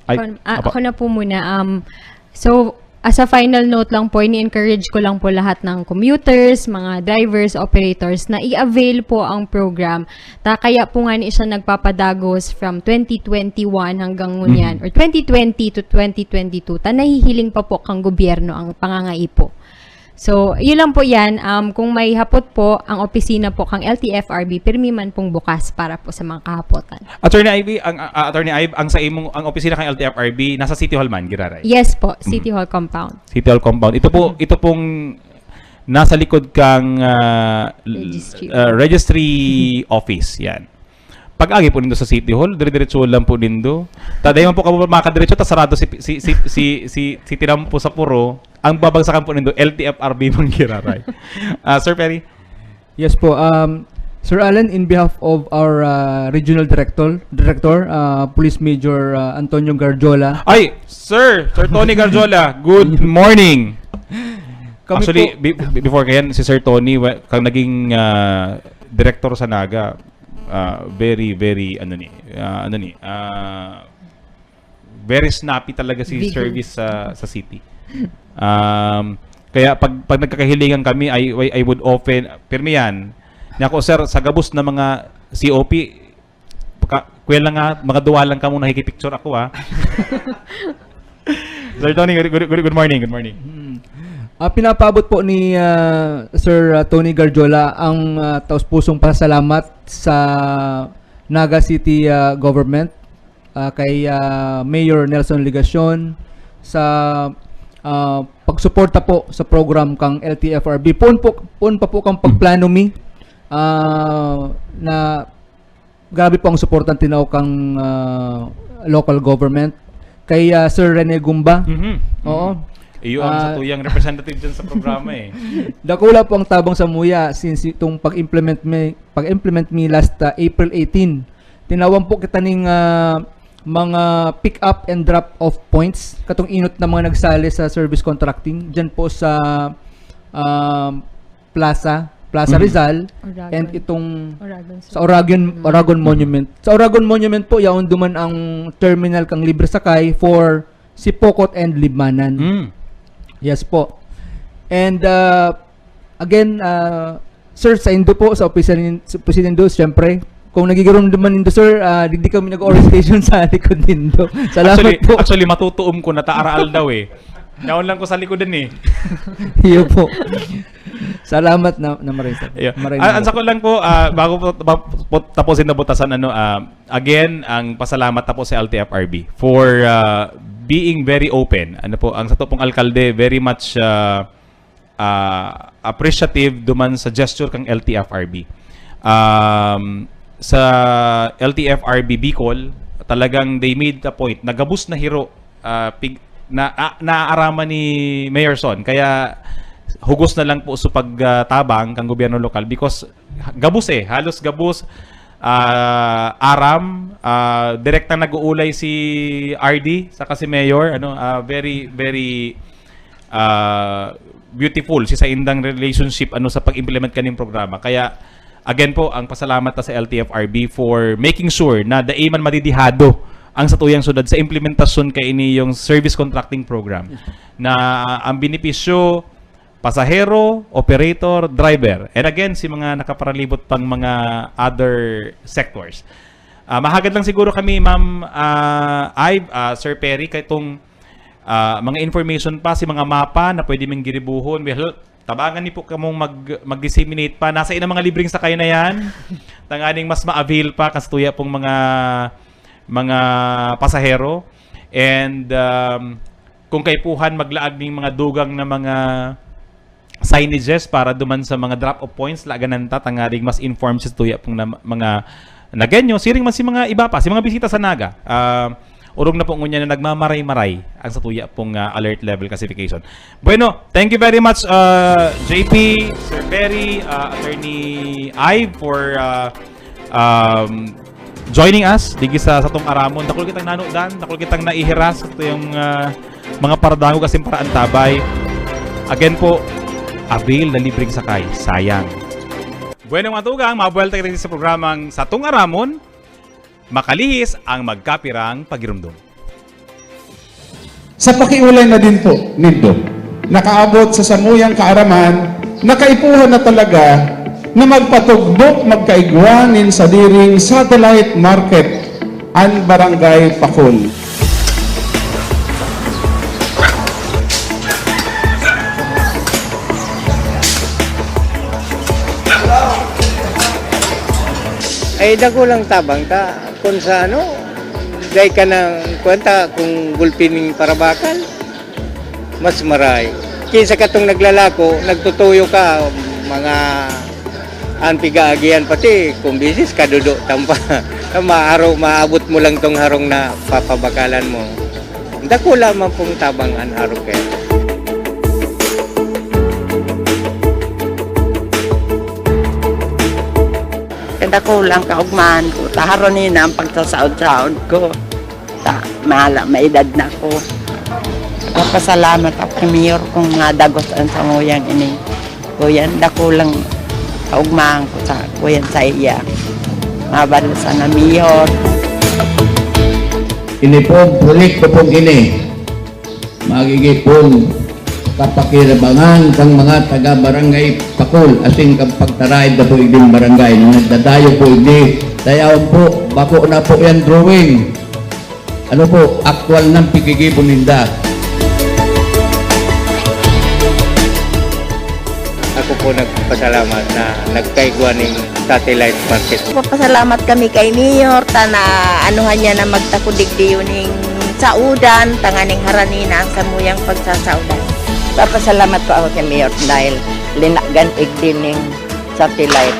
Ay, Kon-, ah, opo. Ako na po muna. Um, so, as a final note lang po, ini-encourage ko lang po lahat ng commuters, mga drivers, operators na i-avail po ang program. Ta, kaya po nga ni siya nagpapadagos from twenty twenty-one hanggang ngunyan, Mhm. or twenty twenty to twenty twenty-two, ta nahihiling pa po kang gobyerno ang pangangaipo. So, yun lang po yan. Um, kung may hapot po, ang opisina po kang L T F R B, pirmi man pong bukas para po sa mga kahapotan. Attorney Ivy, ang, ah, Attorney Ive, ang sa imong, ang opisina kang L T F R B, nasa City Hall man, giraray? Yes po, City Mhm. Hall compound. City Hall compound. Ito po, Mhm. ito pong nasa likod kang, ah, l-, Registry ah, office. registry office, yan. Pag-agi po nindo sa City Hall, dire-diretso lang po nindo. Ta, dahil man po kamo makadiretso, ta sarado si, si, si, si, si, si Tinampo sa Puro, ang babagsakan po nindo, L T F R B man giraray. Ah, Sir Perry? Yes po, um, Sir Alan, in behalf of our, ah, Regional Director, Director, ah, Police Major, ah, Antonio Garjola. Ay, Sir! Sir Tony Garjola, good morning! Kami Actually, po be-, be-, before kayan, si Sir Tony, wa-, kang naging, ah, direktor sa Naga, ah, very, very, ano ni, ah, ano ni, ah, very snappy talaga si Vigil. service sa, sa city. Um, kaya pag, pag nagkakahilingan kami, I, I, I would often, pirmi yan, niya ako, "Sir, sa gabos na mga C O P, ka-, kuya lang nga, mga duwa lang kamo nakikipicture ako, ah." Sir Tony, good, good, good, good morning, good morning. Hmm. Ah, pinapaabot po ni, ah, Sir, ah, Tony Garjola ang, ah, taos-pusong pasalamat sa Naga City, ah, Government, ah, kay, ah, Mayor Nelson Legacion sa, ah, pagsuporta po sa program kang L T F R B. Poon po, poon pa po kang pagplano mi, ah, na grabe po ang suporta tinaw kang, ah, local government. Kay, ah, Sir Rene Gumba. Mhm. Oo. Iyo ang Ah, satuyang representative dyan sa programa eh. Dakula po ang tabang sa muya since itong pag-implement mi, pag-implement mi last, ah, April eighteen. Tinawan po kita ning, ah, mga pick up and drop off points. Katong inot na mga nagsali sa service contracting. Dyan po sa, ah, plaza. Plaza Mhm. Rizal, Oragon. And itong Oragon sa City. Oragon, Mm. Oragon Monument. Sa Oragon Monument po, yaon duman ang terminal kan Libre Sakay for Sipocot and Libmanan. Mm. Yes po. And, uh, again, uh, sir, saindo po, sa opisina nin-, sa opisina nindo, siyempre, kung nagigiromdoman nindo, sir, ah, digdi kami nag-orientation sa likod nindo. Salamat Actually, po. actually, matutuom ko na ta araal daw eh. Yaon lang ko sa likod din eh. Iyo po. Salamat na, na maray sa, Yeah. maray Ah, na ang po. sako lang po, ah, bago po, po, po tapusin na butasan, ano, ah, again, ang pasalamat na po sa L T F R B for, ah, being very open. Ano po, ang sato pong alkalde, very much, ah, ah, appreciative duman sa gesture kang L T F R B. Um, sa L T F R B Bicol, talagang they made a point na gabos na hiro, ah, pig-, na, ah, naaaraman ni Mayor Son. Kaya hugos na lang po sa pagtabang kang gobyerno lokal because gabos eh, halos gabos, ah, aram, ah, direktang nag-uulay si R D saka si Mayor, ano, ah, very, very, ah, beautiful si saindang relationship, ano, sa pag-implement kaning programa. Kaya, again po, ang pasalamat ta sa L T F R B for making sure na dai man madidihado ang satuyang syudad sa implementasyon kaini yung service contracting program na ang benepisyo, pasahero, operator, driver. And again, si mga nakaparalibot pang mga other sectors. Ah, mahagad lang siguro kami, Ma'am, ah, Ive, ah, Sir Perry, kay itong, ah, mga information pa, si mga mapa na pwede ming giribuhon. Well, tabangan ni po kamong mag-, mag-disseminate pa. Nasa inang mga libreng sakay na yan. Tanganing mas ma-avail pa, kastuya pong mga, mga pasahero. And, um, kung kaipuhan, maglaag ning mga dugang na mga signages para duman sa mga drop-off points, laganan ta, tanganing mas informed sa tuya pong na, mga Nagueño, siring man si mga iba pa, si mga bisita sa Naga. Ah, orog na po ngunyan na nagmamaray-maray ang sa tuya pong, ah, alert level classification. Bueno, thank you very much, ah, J P, Sir Perry, ah, Attorney Ive, for, ah, um, joining us digi sa satong aramon. Dakul kitang nanudan, dakul kitang naihiras sa tuyang, ah, mga paradangog asin paraantabay. Again po, avail na libreng sakay. Sayang. Bueno, mga tugang, mabuwelta kita sa programang Satong Aramon, makalihis ang magkapirang pagirumdom. Sa pakiolay na din po nindo, nakaabot sa samuyang kaaraman na kaipuhan na talaga na magpatugdok, magkaigwa nin sadiring satellite market an Barangay Pakol. Ay, dakulang tabang ta. Kung sa ano, dai ka nang kwenta kung gulpi ning parabakal, mas maray. Kinsa katong naglalako, nagtutuyo ka, mga an pigaagihan pati, kung bisis, kadudo tampa. Maaro, maabot mo lang tong harong na papabakalan mo. Dakula man pong tabang an harong kaya. Kadakulang kaugmahan ko, ta harani na ang pagsasaod-saod ko. Ta, mahala, maedad na ko. Nagpapasalamat ako kay Mayor kung nadagos ang samuyang ini. Kuyan, dakulang kaugmahan ko sa, kuyan, sa iya. Mabalo sana, Mayor. Ini pong proyekto pong ini, magigipon kapakinabangan kang mga taga Barangay Pakol, asin kang pagtaraid na po igding barangay na nagdadayo po igdi. Dayaon po, bako na po yan drawing. Ano po, aktual nang pigigibo ninda. Ako po nagpapasalamat na nagkaigwa ning satellite market. Nagpapasalamat kami kay Mayor, ta na anuhan niya na magtakudig diyo ning saudan, tanganing harani na ang samuyang pagsasaodan. Papasalamat po ako kay Mayor dahil linagan igdi ning satellite.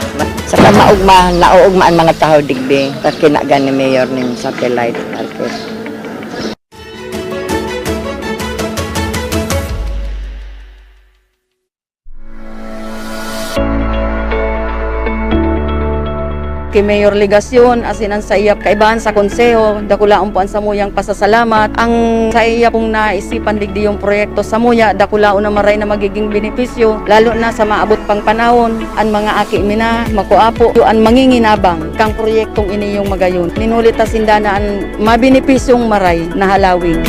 Sa kamaugmahan, nauugma an mga tawo digdi, ta kinagan ni Mayor nin satellite market. Ki Mayor Legacion, asin an saiya kaibahan sa konseho, dakulaon po an samuyang pasasalamat. Ang saiya pong naisipan digdi yung proyekto samuya, dakulaon na maray na magiging benepisyo, lalo na sa maabot pang panahon, an mga aki mi na, makua po, an manginginabang kang proyektong ini yung magayon. Ninuli ta sinda na an mabenepisyong maray na halawig.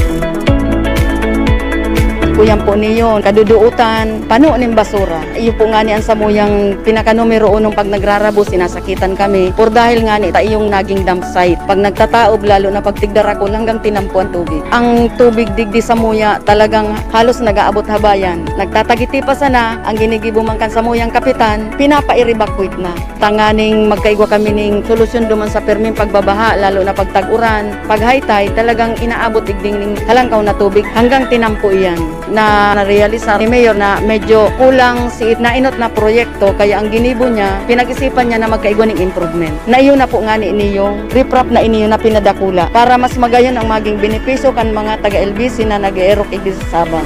Kuyan po niyo, kaduduutan, pano nin basura. Iyo po ngani an samuyang pinaka numero unong pag nagrarabo, sinasakitan kami. Por dahil ngani ta iyong naging dump site. Pag nagtataob, lalo na pag tigdarakol, hanggang tinampo an tubig. Ang tubig digdi samuya talagang halos nag-aabot habayan. Nagtatagiti pa sana, ang ginigibo man kan samuyang kapitan, pinapa-evacuate na. Tanganing magkaigwa kami ning solusyon duman sa perming pagbabaha, lalo na pag tag-uran, pag high tide, talagang inaabot igding ning halangkaw na tubig hanggang tinampo iyan. Na narealisar ni Mayor na medyo kulang si nainot na proyekto, kaya ang ginibo niya, pinag-isipan niya na magkaigwa ning improvement. Na iyo na po ngani niyo, riprap na iniyo na pinadakula para mas magayon ang maging benepisyo kan mga taga-L B C na nag-eerok igdi sa Sabang.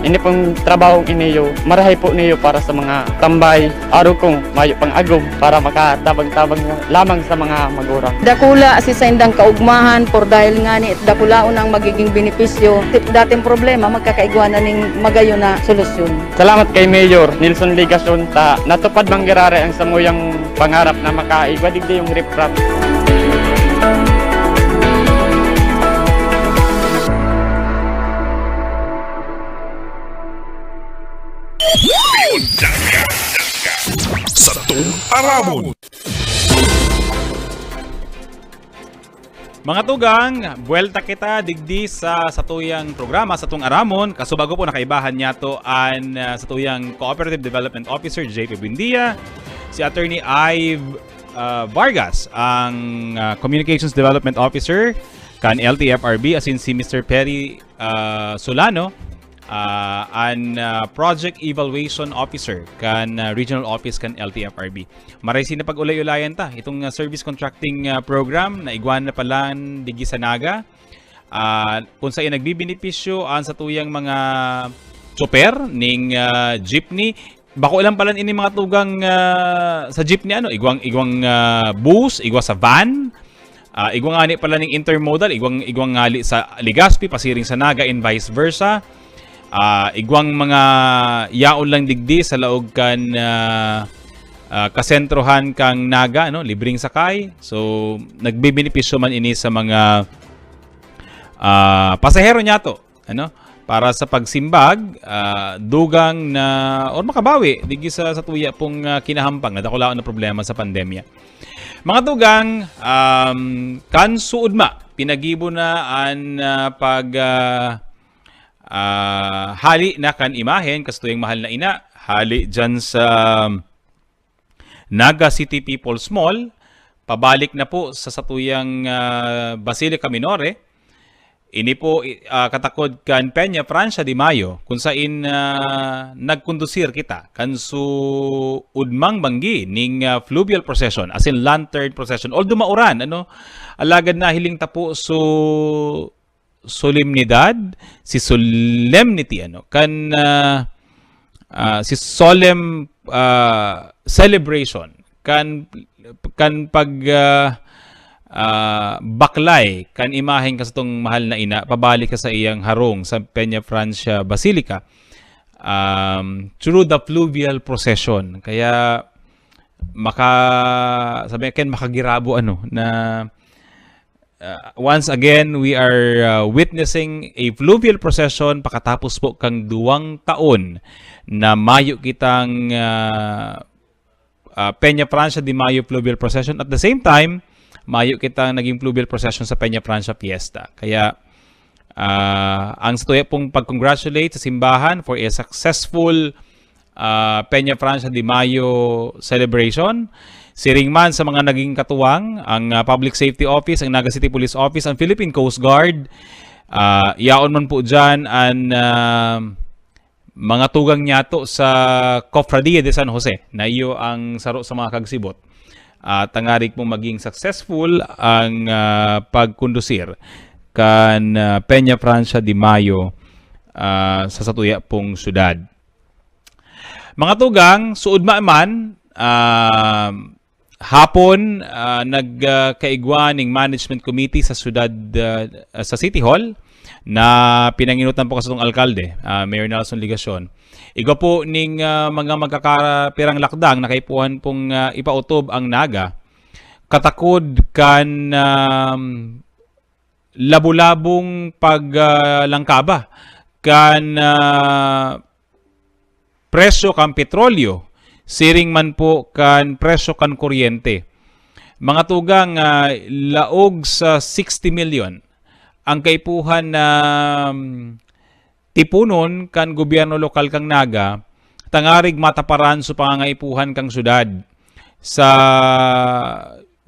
Ini pong trabahong iniyo, marahay po niyo para sa mga tambay, arog kung mayo pang agom para makatabang-tabang lamang sa mga magurang. Dakula si saindang kaugmahan, por dahil ngani dakulaon ang magiging benepisyo. Dating problema, magkakaigwa na ning magayon na solusyon. Salamat kay Mayor Nelson Legacion ta natupad man giraray ang samuyang pangarap na makaigwa digdi yung riprap. Satong Aramon. Mga tugang, buwelta kita digdi sa satuyang programa, Satong Aramon. Kasubago po, nakaibahan niyato an ah, satuyang Cooperative Development Officer, J P Buendia, si Attorney Ive ah, Vargas, ang ah, Communications Development Officer kan L T F R B, asin si Mister Perry ah, Solano, ah, an ah, Project Evaluation Officer kan ah, Regional Office kan L T F R B. Maray sina pag-ulay-ulayan ta. Itong ah, service contracting ah, program na igwa na palan digdi sa Naga. Ah, kung saan nagbibenepisyo ang satuyang mga tsoper ning ah, jeepney. Bako lang pala ini mga tugang ah, sa jeepney, ano, igwang igwang ah, bus, igwa sa van. Ah, igwa ngani pala ning intermodal, igwang igwang ngali sa Legazpi pasiring sa Naga and vice versa. Ah, igwang mga yaon lang digdi sa laog kan ah, ah, kasentrohan kang Naga, no, libreng sakay. So, nagbibenepisyo man ini sa mga ah, pasahero niyato, ano, para sa pagsimbag, ah, dugang na or makabawi digdi sa satuya pong ah, kinahampang na dakulaon na problema sa pandemya. Mga tugang, um, kan suod ma, pinagibo na an ah, pag ah, ah, hali na kan imahen kastuyang mahal na ina, hali diyan sa Naga City People's Mall, pabalik na po sa satuyang ah, Basilica Minore. Ini po ah, katakod kan Peña Francia de Mayo, kung sain ah, nagkondusir kita kan suod mang banggi ning ah, fluvial procession, as in lantern procession. Although mauran, ano, alagad nahiling ta po so solemnidad, si solemnity, ano, kan ah, ah, si solemn ah, celebration, kan kan pag ah, ah, baklay kan imahen ka satong mahal na ina pabalik ka sa iyang harong sa Peña Francia Basilica, um, through the fluvial procession. Kaya maka sabi ken makagirabo, ano, na ah, once again, we are ah, witnessing a fluvial procession pakatapos po kang duwang taon na mayo kitang ah, ah, Peña Francia de Mayo Fluvial Procession. At the same time, mayo kitang naging fluvial procession sa Peña Francia Fiesta. Kaya ah, ang satuya pong pag-congratulate sa simbahan for a successful ah, Peña Francia de Mayo celebration. Siring man sa mga naging katuwang, ang ah, Public Safety Office, ang Naga City Police Office, ang Philippine Coast Guard, ah, yaon man po dyan an ah, mga tugang niyato sa Cofradia de San Jose, na iyo ang saro sa mga kagsibot. At tangarig pong maging successful ang ah, pagkondusir kan ah, Peña Francia de Mayo ah, sa satuya pong syudad. Mga tugang, suod man, ah, hapon, ah, nagkaigwa ning management committee sa syudad, ah, sa City Hall na pinanginutan po kasi itong alkalde, ah, Mayor Nelson Legacion. Igwa po ning, ah, mga magkakapirang lakdang na kaipuhan pong, ah, ipautob ang Naga. Katakod kan, um, labo-labong pag, ah, langkaba kan, ah, presyo kan petrolyo, siring man po kan presyo kan kuryente. Mga tugang, ah, laog sa sixty million ang kaipuhan na, um, tiponon kan gobyerno lokal kan Naga, tangarig mataparan sa pangangaipuhan kan syudad sa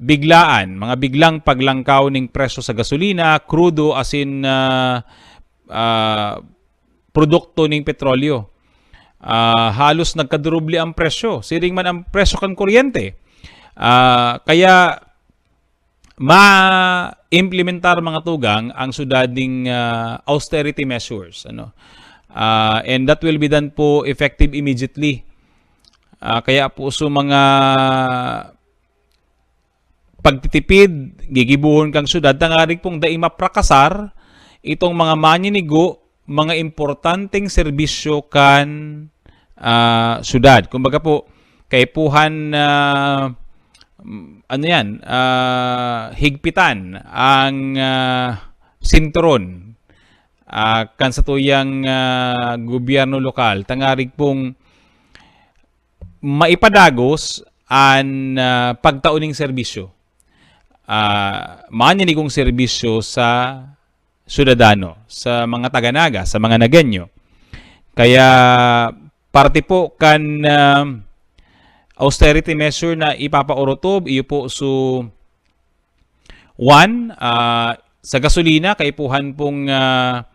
biglaan, mga biglang paglangkaw ning presyo sa gasolina, krudo, asin, ah, ah, produkto ning petrolyo. Ah, halos nagkaduruble ang presyo. Siring man ang presyo kan kuryente. Ah, kaya ma-implementar, mga tugang, ang syudad ning, ah, austerity measures, ano. Ah, and that will be done po effective immediately. Ah, kaya po sa mga pagtitipid, gigibohon kang syudad, tangarig pong dai maprakasar itong mga maninigo, mga importanteng serbisyo kan, ah, syudad. Kumbaga po, kaipuhan na, mm, ano yan, ah, higpitan ang, ah, sinturon, ah, kan satuyang, ah, gobyerno lokal, tangarig pong maipadagos an, ah, pagtao ning serbisyo. Ah, maninigong serbisyo sa syudadano, sa mga taga-Naga, sa mga Nagueño. Kaya parte po kan, ah, austerity measure na ipapaorotob, iyo po su-, one, ah, sa gasolina, kaipuhan pong, ah,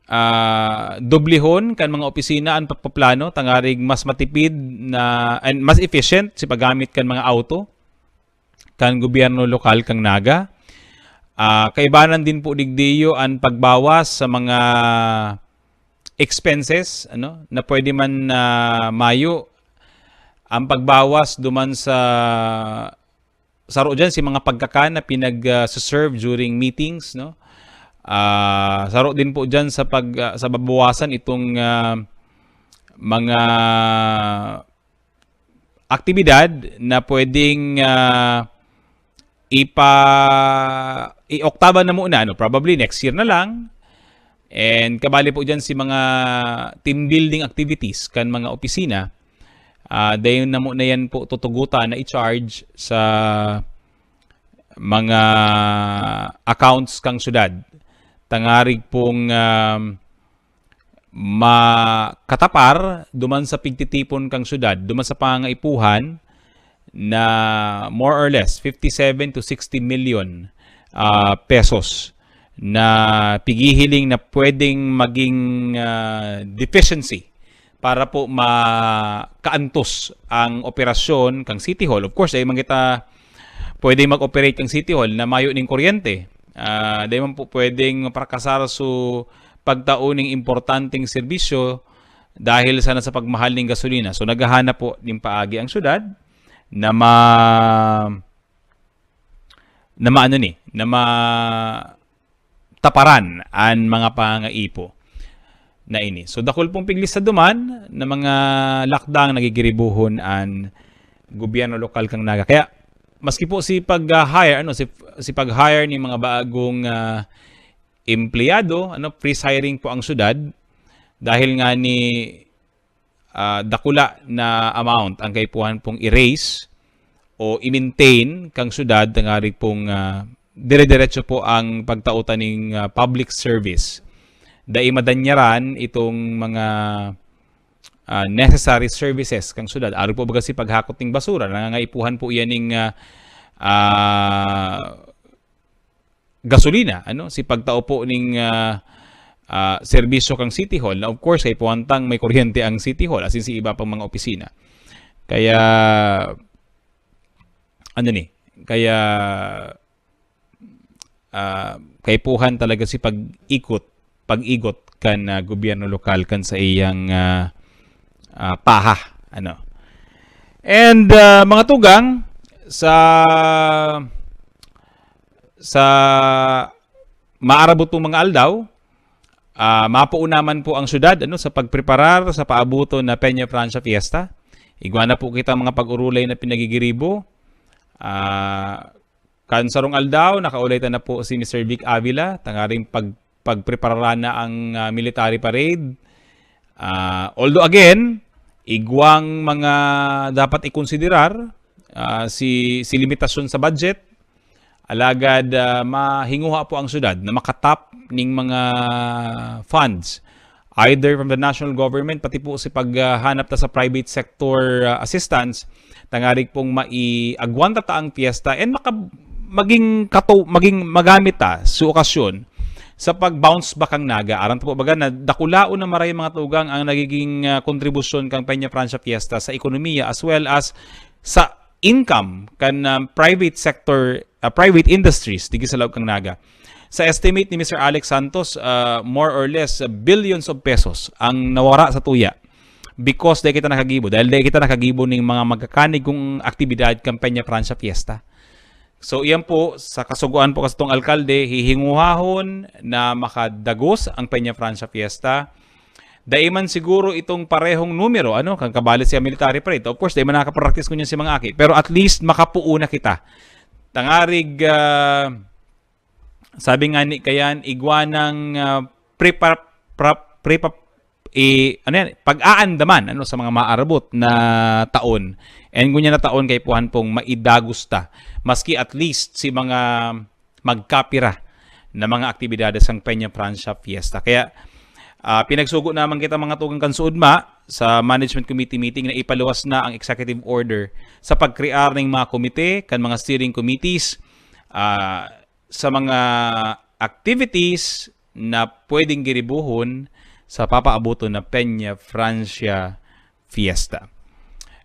ah, doblehon kan mga opisina an pagpaplano, tangarig mas matipid na, and mas efficient si paggamit kan mga auto kan gobyerno lokal kan Naga. Ah, kaibanan din po digdiyo an pagbawas sa mga expenses, ano, na pwede man, ah, mayo. Ang pagbawas duman sa, saro diyan si mga pagkakan na pinag, ah, serve during meetings, no? Ah, saro din po diyan sa pag, ah, sa babawasan itong, ah, mga aktibidad na pwedeng, ah, ipa-, i-Octava na muna, no? Probably next year na lang. And kabali po diyan si mga team building activities kan mga opisina. Ah, dayon na muna yan po tutugutan na i-charge sa mga accounts kang syudad. Tangarig pong, um, makatapar duman sa pigtitipon kang syudad, duman sa pangangaipuhan na more or less fifty-seven to sixty million, ah, pesos na pighihiling na pwedeng maging, ah, deficiency para po makaantos ang operasyon kang City Hall. Of course, ay man kita pwedeng mag-operate kang City Hall na mayo ning kuryente. Ah, dai man po pwedeng maprakasar su pagtao ning importanteng serbisyo dahil sana sa pagmahal ning gasolina. So, naghahanap po ning paagi ang syudad na ma-, na maano ni, na mataparan an mga pangaipo na ini. So, dakul pong piglista duman na mga lakdang na gigiribuhon an gobyerno lokal kang Naga. Kaya, maski po si pag, ah, hire, ano, si, si pag-hire ni mga bagong, ah, empleyado, ano, freeze hiring po ang syudad dahil nga ni, ah, dakula na amount ang kaipuhan pong i-raise o i-maintain kang syudad, tangarig pong, ah, dire-diretso po ang pagtao ta ning, ah, public service. Dai madanyaran itong mga, ah, necessary services kang syudad. Arog po baga si paghakot ning basura, nangangaipuhan po iyan ning, ah, ah, gasolina, ano, si pagtao po ning, ah, ah, serbisyo kang City Hall, na of course, kaipuhan tang may kuryente ang City Hall, asin si iba pang mga opisina. Kaya, ano ni, kaya, ah, kaipuhan talaga si pag-ikot, pag-igot kan, ah, gobyerno lokal kan sa iyang, ah, ah, paha. Ano? And, ah, mga tugang, sa, sa maarabot pong mga aldaw, ah, mapuo naman po ang syudad, ano, sa pagpreparar sa paabuton na Peña Francia Fiesta. Igwa na po kita mga pag-urulay na pinagigiribo. Ah, kan sarong aldaw, nakaulay ta na po si Mister Vic Avila, tangaring pag-, pagpreparar na ang, ah, military parade. Ah, although again, igwang mga dapat ikonsiderar, ah, si, si limitasyon sa budget, alagad, ah, mahinguha po ang syudad na makatap ning mga funds, either from the national government, pati po si paghanap ta sa private sector, ah, assistance, tangarig pong maiagwanta ta ang piyesta and maka-, maging kato-, maging magamit ta sa okasyon sa pag-bounce back ang Naga. Aram ta po baga na dakulaon na maray mga tugang ang nagiging, ah, kontribusyon kan Peña Francia Fiesta sa ekonomiya as well as sa income kan, ah, private sector, ah, private industries digdi sa laog kan Naga. Sa estimate ni Mister Alex Santos, ah, more or less, ah, billions of pesos ang nawara sa tuya because dai kita nakagibo, dahil dai kita nakagibo ning mga magkakanigong aktibidad kan Peña Francia Fiesta. So, iyan po, sa kasugoan po kas itong alkalde, hihinguhahon na makadagos ang Peña Francia Fiesta. Dai man siguro itong parehong numero, ano, kan kabali sa military parade. Of course, dai man nakapractice ngunyan si mga aki. Pero at least, makapuo na kita. Tangarig, ah, sabi nga ni kayan, igwa ng, ah, prepa-, pra-, prepa-, i-, ano yan, pag-aandaman, ano, sa mga maarabot na taon. And ngunyan na taon, kaipuhan pong maidagos ta. Maski at least si mga magkapira na mga aktibidades sang Peña Francia Fiesta. Kaya, ah, pinagsugo naman kita mga tugang kan suudma sa management committee meeting na ipaluwas na ang executive order sa pagkrear ning mga komite, kan mga steering committees, ah, sa mga activities na pwedeng giribuhon sa papaaboton na Peña Francia Fiesta.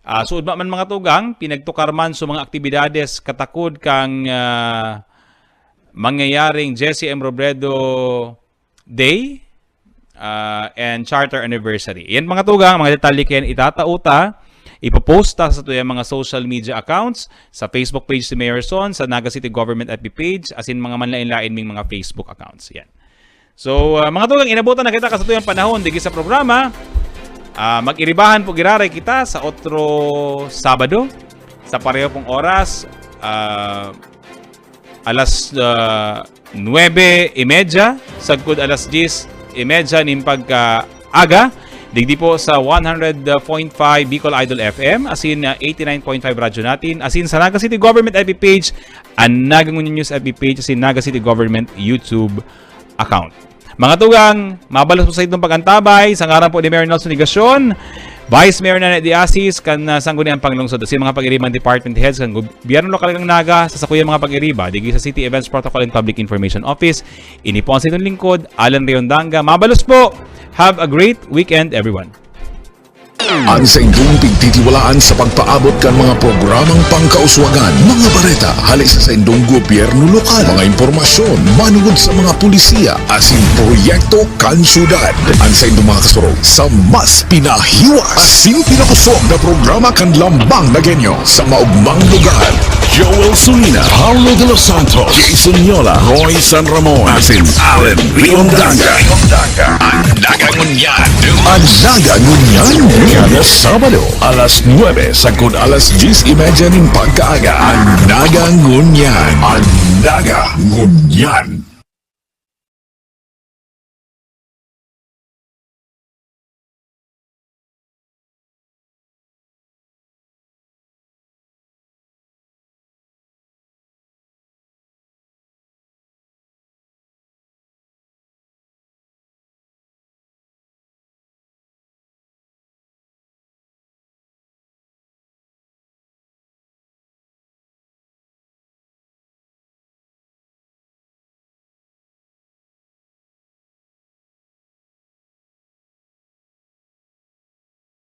Ah, suudma man mga tugang, pinagtukar man sa mga aktibidades katakod kang, ah, mangyayaring Jesse M Robredo Day, ah, and Charter Anniversary. Yan mga tugang, mga detalye kayan itatao ta, ipopost ta sa tuyang mga social media accounts, sa Facebook page ni Mayor Son, sa Naga City Government F B page, asin mga manlain-lain ming mga Facebook accounts. Yan. So, ah, mga tugang, inabutan na kita kasatuyang panahon digdi sa programa. Ah, mag-iribahan po giraray kita sa otro Sabado, sa pareho pong oras, ah, alas, ah, nuebe y media, sagkod alas dyes y media nin pagkaaga. Digdi po sa one hundred point five Bicol Idol F M, asin, ah, eighty-nine point five Radyo Natin, asin sa Naga City Government F B page, an Naga Ngunyan News F B page, asin Naga City Government YouTube account. Mga tugang, mabalos po sa itong pag-antabay, sa ngaran po ni Mayor Nelson Legacion, Vice Mayor Nana de Asis, kan, ah, Sangguniang Panglungsod, asin mga pag-iriba kan department heads kan gobyerno lokal kan Naga, sa sakuyang mga pag-iriba, digdi sa City Events Protocol and Public Information Office. Ini po ang sa inyong lingkod, Alan Riondanga. Mabalos po! Have a great weekend, everyone! An saindong pigtitiwalaan sa pagpaabot kan mga programang pangkauswagan, mga bareta hale sa saindong gobyerno lokal, mga impormasyon manungod sa mga pulisiya, asin proyekto kan syudad. An saindong mga kasurog sa mas pinahiwas asin pinakosog na programa kan Lambang Nagueño sa maogmang lugar. Joel Solina, Paulo de los Santos, Jason Yola, Roy San Ramon, asin Allen Riondanga. An Naga Ngunyan. An Naga Ngunyan. Kada Sabado, alas nuebe sagkod alas dyes y media nin pagkaaga. An Naga Ngunyan. An Naga Ngunyan.